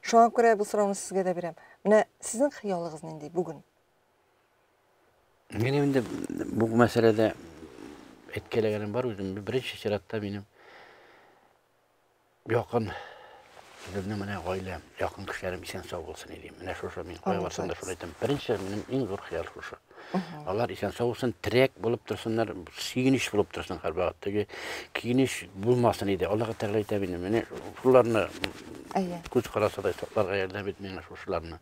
Шуңа күрә бу сорауны сезгә дә бирәм. Менә сезнең хыялыгыз нинди бүген? Минем инде бу мәсьәләдә әйткәләгәнем бар үзем. Беренче чиратта минем якын үземнең менә гаиләм, якын кешеләрем исән-сау булсын иде. Менә шушы мин кая барсам да шуны әйтәм. Беренче минем иң зур хыял шушы. Алар исән-сау булсын, терәк булып торсыннар, сөенеч булып торсын һәрвакыт. Теге көенеч булмасын иде. Аллаһ Тәгалә әйтә инде, менә шуларны күз карасыдай сакларга ярдәм ит миңа шушыларны.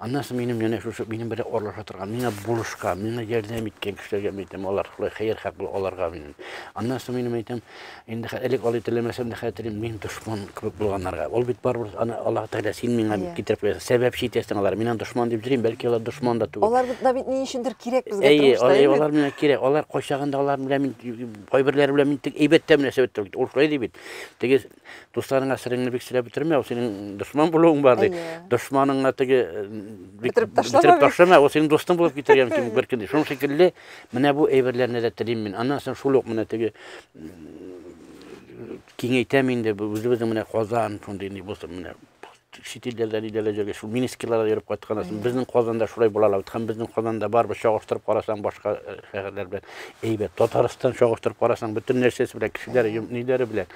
Аннан соң минем янә шушы минем белән аралаша торган, миңа булышкан, миңа ярдәм иткән кешеләргә мин әйтәм, алар шулай хәер хак бул аларга минем. Аннан соң минем әйтәм, инде элек алай теләмәсәм дә хәзер телим, мин дошман кебек булганнарга. Ул бит барыбер аны Аллаһ Тәгалә син миңа китереп куясың, сәбәпче итәсең алар. Мин аны дошман дип йөрим, бәлки алар дошман да түгел. Алар да бит ни өчендер кирәк безгә тормышта. Әйе, алар миңа кирәк. Алар кайчагында алар белән мин кайберләре белән мин тик әйбәт тә мөнәсәбәттә. Ул шулай ди бит. Теге дусларыңа сереңне бик сөйләп бетермә, ул синең дошман булуың бар ди. Дошманыңа теге бетереп ташлама, бетереп ташлама, ул синең дустың булып китәргә мөмкин бер көндә. Шуның шикелле менә бу әйберләрне дә телим мин. Аннан соң шул ук менә теге киңәйтәм инде үзебезнең менә Казан шундый ни булсын менә чит илләрдән иләрдә йөргәч шул Минскиларда йөреп кайтканнан соң безнең Казанда шулай була ала бит. Һәм безнең Казанда барыбер чагыштырып карасаң башка шәһәрләр белән әйбәт. Татарстан чагыштырып карасаң бөтен нәрсәсе белән, кешеләре, ниләре белән.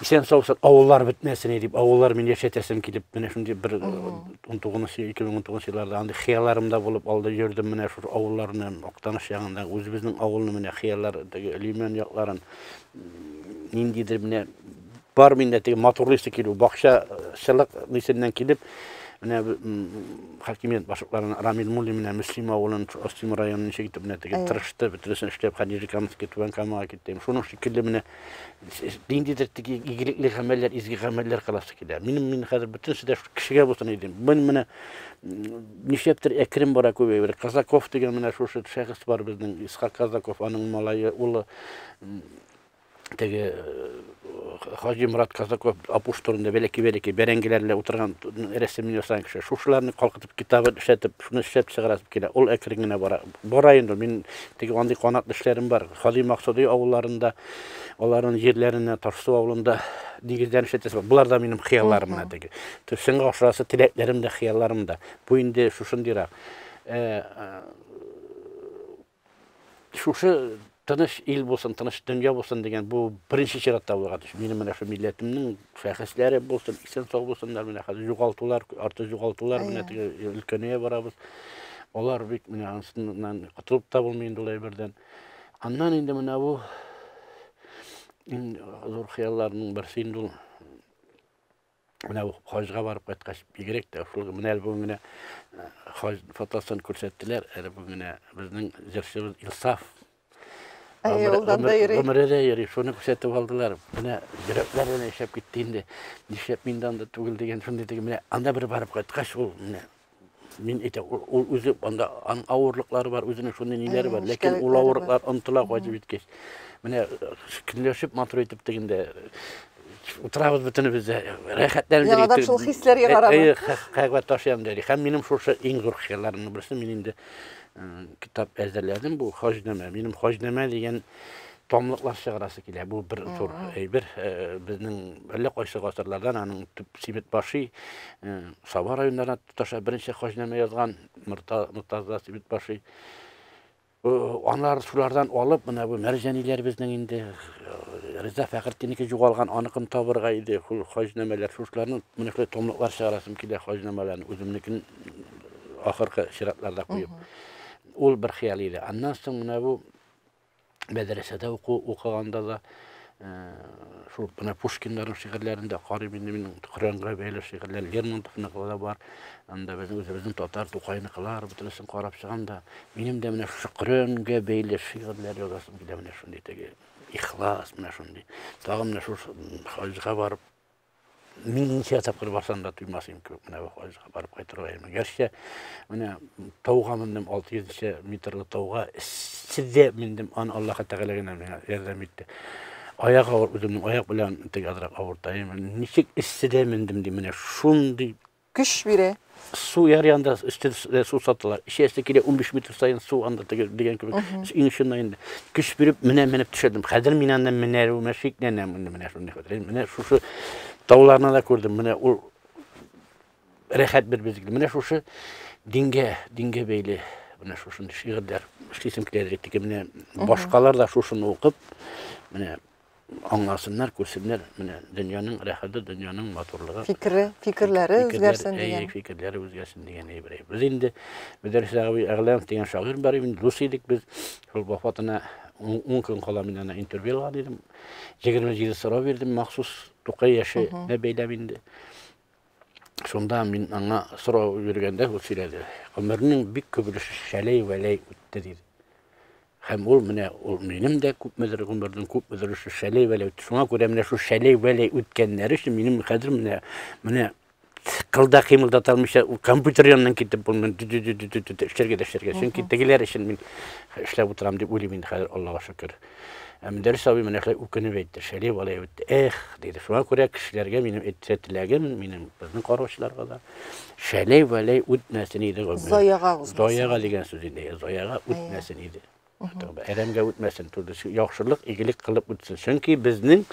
Исән сау авыллар бетмәсен дип, авыллар мин яшәтәсем килеп, менә шундый бер 19 2019 елларда андый хыялларым да булып алды, йөрдем менә шул авылларны, Актаныш ягында үзебезнең авылны менә хыяллар, теге Лиман якларын ниндидер менә бар миндә теге матурлыйсы килү, бакчачылык нисеннән килеп, менә хакимият башлыклары Рамил Муллин менә Мөслим авылын, Остим районын ничек итеп менә теге тырышты, бөтенесен эшләп, хәзер Нижнекамский, Түбән Камага китте. Шуның шикелле менә ниндидер теге игелекле гамәлләр, изге гамәлләр кыласы килә. Минем мин хәзер бөтенесе дә кешегә булсын идем. Мин менә нишләптер әкрен бара күп әйбер. Казаков дигән менә шушы шәхес бар безнең, Исхак Казаков, аның малае, улы теге Хаҗи Мурат Казаков Апуш турында бәләкәй-бәләкәй бәрәңгеләр белән утырган рәсемен ясаган кеше. Шушыларны калкытып китабын эшләтеп, шуны эшләп чыгарасым килә. Ул әкрен генә бара. Бара инде. Мин теге андый канатлы эшләрем бар. Хади Максуди авылларында, аларның җирләренә, Ташсу авылында нигездән эшләтәсе бар. Болар да минем хыялларым менә теге. Чынга ашырасы теләкләрем дә, хыялларым да. Бу инде шушындыйрак. Шушы тыныч ил булсын, тыныч дөнья булсын дигән бу беренче чиратта булырга тиеш. Минем менә шу милләтемнең шәхесләре булсын, исән сау булсыннар, менә хәзер югалтулар, арты югалтулар, менә теге өлкәнәя барабыз. Алар бик менә анысыннан котылып та булмый инде ул әйбердән. Аннан инде менә бу иң зур хыялларның берсе инде ул. Менә бу хаҗга барып кайткач, бигрәк тә шул менә әле бүген генә хаҗ фотосын күрсәттеләр. Әле бүген генә безнең җырчыбыз Илсаф Әйе, ул да йөри. Гомере дә йөри, шуны күрсәтеп алдылар. Менә йөрәкләр генә яшәп китте инде. Нишләп мин дә анда түгел дигән шундый теге менә анда бер барып кайткач, ул менә мин әйтәм, ул үзе анда аның авырлыклары бар, үзенең шундый ниләре бар, ләкин ул авырлыклар онытыла кайтып җиткәч. Менә көнләшеп матур итеп тегендә утырабыз бөтенебез дә, рәхәтләнеп. Яңадан шул хисләр яңарамы? Әйе, кәгъбә ташыям дәри. Һәм минем шушы иң зур хыялларымның берсе, мин инде китап әзерләдем. Бу хаҗнамә. Минем хаҗнамә дигән томлыклар чыгарасы килә. Бу бер зур әйбер. Безнең әллә кайсы гасырлардан аның төп Симетбаши Саба районнарына тоташа беренче хаҗнамә язган Мортаза Симетбаши. Анлар шулардан алып, менә бу Мәрҗаниләр безнең инде Риза Фәхретдиннеке югалган, аныкын табырга иде. Шул хаҗнамәләр, шушыларның менә шулай томлыклар чыгарасым килә, хаҗнамәләрне үземнекен ахыргы чиратларда куеп. Ул бер хыял иде. Аннан соң менә бу мәдрәсәдә уку укыганда да шул менә Пушкиннарның шигырьләрен дә карыйм инде мин, Коръәнгә бәйле шигырьләр, Лермонтовныкы да бар. Анда безнең үзебезнең татар Тукайныкылар бөтенесен карап чыгам да, минем дә менә шушы Коръәнгә бәйле шигырьләр язасым килә, менә шундый теге ихлас, менә шундый. Тагын менә шушы хаҗга барып Мин ничә тапкыр барсам да туймас идем кебек менә бу хаҗга барып кайтырга идем. Гәрчә менә тауга мендем, 600 нче метрлы тауга эсседә мендем, аны Аллаһ Тәгалә генә миңа ярдәм итте. Аяк авыр, үземнең аяк белән теге азрак авырта. Ничек эсседә мендем ди, менә шундый көч бирә. Су яр янында өстендә су саталар. Эчәсе килә 15 метр саен су анда теге дигән кебек. Иң очында инде. Көч биреп менә менеп төшердем. Хәзер мин анда менәрүемә шикләнәм инде менә шундый хәзер. Менә шушы тауларны да күрдем. Менә ул рәхәт бер мизгел. Менә шушы дингә, дингә бәйле менә шушындый шигырьләр эшлисем килә. Теге менә башкалар да шушыны укып, менә аңласыннар, күрсеннәр, менә дөньяның рәхәте, дөньяның матурлыгы. Фикере, фикерләре үзгәрсен дигән. Әйе, фикерләре үзгәрсен дигән әйбер. Без инде Мөдәррис абый Әгъләмов дигән шагыйрь бар иде, дус идек без. Шул вафатына 10 көн кала мин ана интервью алган идем. 27 сорау бирдем, махсус Тукай яшенә бәйләп инде. Шунда мин аңа сорау биргәндә ул сөйләде. Гомернең бик күп өлеше шәләй-вәләй үтте диде. Һәм ул менә ул минем дә күпмедер гомернең күпмедер өлеше шәләй-вәләй үтте. Шуңа күрә менә шул шәләй-вәләй үткәннәре өчен минем хәзер менә менә кылда кыймылдата алмыйча компьютер яныннан китеп булмый, эшләргә дә эшләргә. Чөнки тегеләр өчен мин эшләп утырам дип уйлыйм инде хәзер, Аллага шөкер. Ә Мөдәррис абый менә шулай үкенеп әйтте, шәләй вәләй үтте. Эх, диде. Шуңа күрә кешеләргә минем әйтә теләгем, минем безнең караучыларга да шәләй вәләй үтмәсен иде гомер. Заяга узмасын. Заяга дигән сүз инде, заяга үтмәсен иде. Әрәмгә үтмәсен, яхшылык, игелек кылып үтсен. Чөнки безнең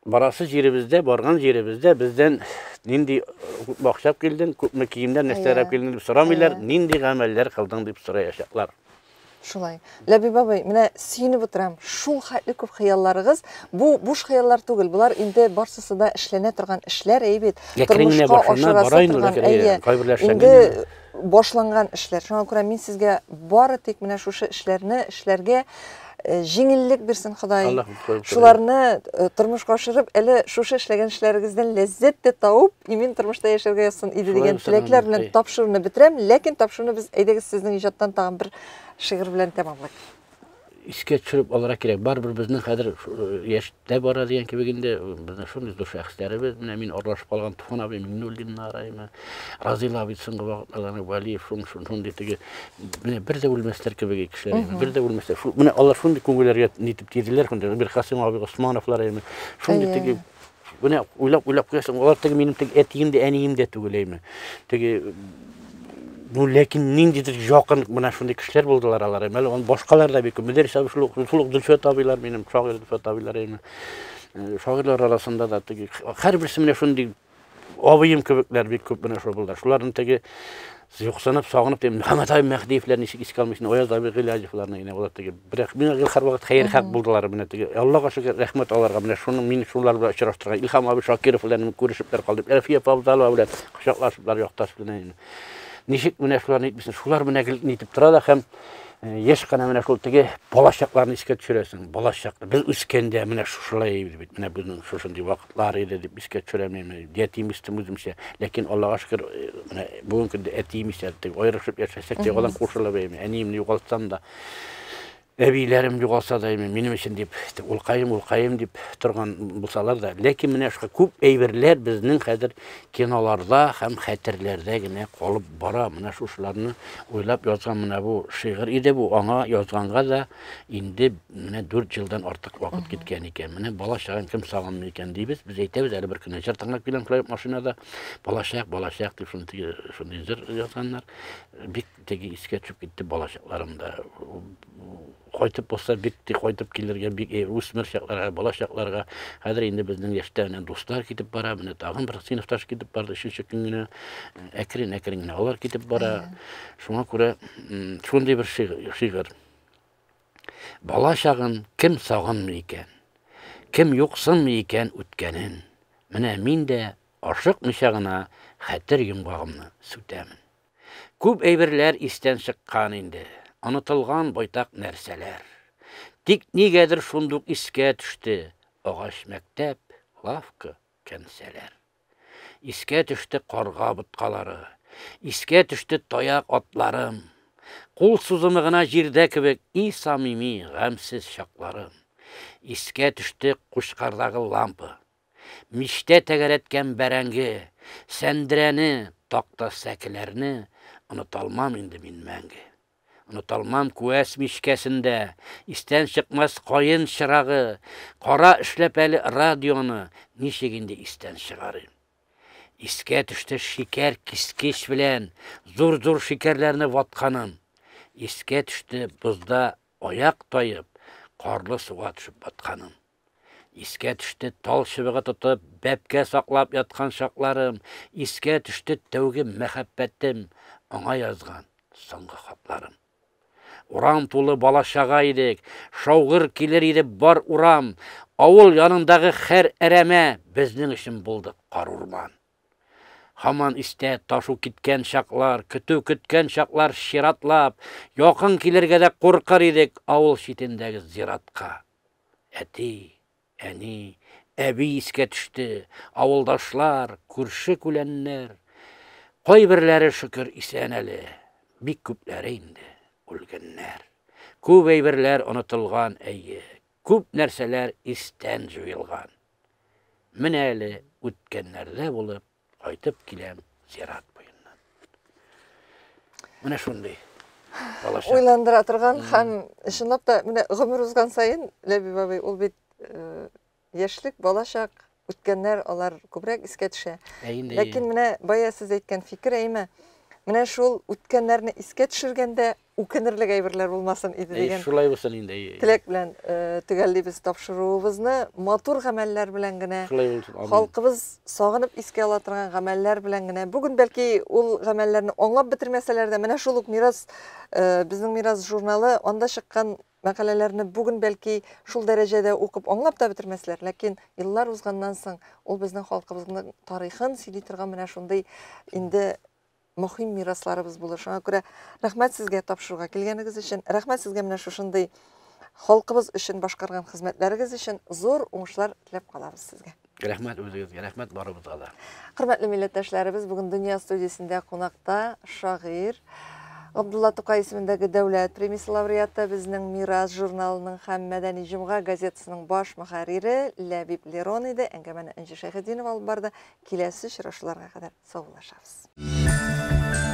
барасы җиребездә, барган җиребездә бездән нинди күпме акча килдең, күпме киемнәр, нәрсәләр алып килдең дип сорамыйлар, нинди гамәлләр кылдың дип сораячаклар. Шулай. Ләбиб абый, менә сөенеп утырам. Шул хәтле күп хыялларыгыз. Бу буш хыяллар түгел. Болар инде барсысы да эшләнә торган эшләр, әйе бит. Тормышка ашырасы торган, әйе. Инде башланган эшләр. Шуңа күрә мин сезгә бары тик менә шушы эшләрне эшләргә җиңеллек бирсен Ходай. Шуларны тормышка ашырып, әле шушы эшләгән эшләрегездән ләззәт тә табып, имин тормышта яшәргә язсын иде дигән теләкләр белән тапшыруны бетерәм. Ләкин тапшыруны без әйдәгез сезнең иҗаттан тагын бер шигырь белән тәмамлыйк. Искә төшереп алырга кирәк. Барыбер безнең хәзер яшьтә бара дигән кебек инде, безнең шундый зур шәхесләребез, менә мин аралашып калган Туфан абый Миңнуллиннар, әйме, Разил абый соңгы вакытларда Вәлиев, шундый теге, менә бер дә үлмәсләр кебек кешеләр, әйме, бер дә үлмәсләр. Шул, менә алар шундый күңелләргә нитеп тиделәр, шундый Миркасыйм абый Госмановлар, әйме, шундый теге, менә уйлап-уйлап куясың, алар теге минем теге әтием дә, әнием дә түгел, әйме. Теге Ну, ләкин ниндидер якын менә шундый кешеләр булдылар алар. Әле аны башкалар да бик күп. Мөдәррис абый шул шул ук Дөлфәт абыйлар минем, шагыйрь Дөлфәт абыйлар әйме. Шагыйрьләр арасында да теге һәрберсе менә шундый абыем кебекләр бик күп менә шул булдылар. Шуларны теге юксынып, сагынып, Мөхәммәт абый Мәһдиевләр ничек искә алмыйсың, Аяз абый Гыйләҗевларны инде алар теге. Бирәк миңа гел һәрвакыт хәер хак булдылар менә теге. Аллага шөкер, рәхмәт аларга. Менә шуны мин шулар белән очраштырган. Илһам абый Шакиров белән күрешепләр калдым. Әлфия Фавзалова белән кочаклашыплар якташ белән. Ничек менә шуларны әйтмисең? Шулар менә гел нитеп тора да һәм еш кына менә шул теге балачакларны искә төшерәсең. Балачакны без үскәндә менә шушылай иде бит. Менә безнең шушындый вакытлар иде дип искә төшерәм мин. Ятим үстем үземчә. Ләкин Аллага шөкер, менә бүгенге көндә әтием исән. Теге аерышып яшәсәк тә, алан кушылып әйме. Әниемне югалтсам да. Әбиләрем югалса да, минем өчен дип, улкаем, улкаем дип торган булсалар да, ләкин менә шушы күп әйберләр безнең хәзер киноларда һәм хәтерләрдә генә калып бара. Менә шушыларны уйлап язган менә бу шигырь иде бу. Аңа язганга да инде менә 4 елдан артык вакыт киткән икән. Менә бала чагын кем сагынмый икән дибез. Без әйтәбез, әле бер көнне җыр тыңлап киләм шулай машинада. Балачак, балачак дип шундый шундый җыр язганнар. Бик теге искә төшеп китте балачакларымда. Кайтып булса, бик ти кайтып килергә, бик үсмер чакларга, бала чакларга. Хәзер инде безнең яшьтә менә дуслар китеп бара, менә тагын бер сыйныфташ китеп барды, өченче көн генә әкрен-әкрен генә алар китеп бара. Шуңа күрә шундый бер шигырь. Бала чагын кем сагынмый икән? Кем юксынмый икән үткәнен? Менә мин дә ашыкмыйча гына хәтер йомгагымны сүтәмен. Күп әйберләр истән чыккан инде, онытылган байтак нәрсәләр. Тик нигәдер шундук искә төште агач мәктәп, лавка, кәнсәләр. Искә төште карга боткалары, искә төште таяк атларым. Кул сузымы гына җирдә кебек и самими, гамьсез чакларым. Искә төште кучкардагы лампа, Мичтә тәгәрәткән бәрәңге, сәндерәне, такта сәкеләрне оныталмам инде мин мәңге. Оныталмам күәс мичкәсендә, истән чыкмас каен чырагы, кара эшләпәле радионы ничек инде истән чыгарыйм. Искә төште шикәр кискеч белән зур-зур шикәрләрне ватканым. Искә төште бозда аяк таеп, карлы суга төшеп батканым. Искә төште тал чыбыгы тотып, бәбкә саклап яткан чакларым, искә төште тәүге мәхәббәтем, аңа язган соңгы хатларым. Урам тулы бала-чага идек, шаугыр килер иде бар урам, авыл янындагы хәр әрәмә безнең өчен булды карурман. Һаман истә ташу киткән чаклар, көтү көткән чаклар чиратлап, якын килергә дә куркыр идек авыл читендәге зиратка. Әти, әни, әби искә төште, авылдашлар, күрше-күләннәр. Кайберләре, шөкер, исән әле, бик күпләре инде үлгәннәр. Күп әйберләр онытылган, әйе, күп нәрсәләр истән җуелган. Менә әле үткәннәрдә булып кайтып киләм зират буеннан. Менә шундый балачак. Уйландыра торган һәм чынлап та менә гомер узган саен Ләбиб абый ул бит э, яшьлек, балачак, үткәннәр алар күбрәк искә төшә. Ә инде Ләкин менә бая сез әйткән фикер әйме, менә шул үткәннәрне искә төшергәндә үкенерлек әйберләр булмасын иде дигән шулай булсын инде. Теләк белән э, төгәллибез тапшыруыбызны. Матур гамәлләр белән генә, шулай булсын. Амин. Халкыбыз сагынып искә ала торган гамәлләр белән генә. Бүген бәлки ул гамәлләрне аңлап бетермәсәләр дә, менә шул ук Мирас, э, безнең Мирас журналы, анда чыккан мәкаләләрне бүген бәлки шул дәрәҗәдә укып аңлап та бетермәсләр, ләкин еллар узганнан соң ул безнең халкыбызның тарихын сөйли торган менә шундый инде мөһим мирасларыбыз булыр. Шуңа күрә рәхмәт сезгә тапшыруга килгәнегез өчен, рәхмәт сезгә менә шушындый халкыбыз өчен башкарган хезмәтләрегез өчен зур уңышлар теләп калабыз сезгә. Рәхмәт үзегезгә, рәхмәт барыбызга да. Хөрмәтле милләттәшләребез, бүген Дөнья студиясендә кунакта шагыйрь Габдулла Тукай исемендәге дәүләт премиясе лауреаты, безнең Мирас журналының һәм Мәдәни җомга газетасының баш мөхәррире Ләбиб Лерон иде. Әңгәмәне Энҗе Шәйхетдинова алып барды. Киләсе очрашуларга кадәр саубуллашабыз.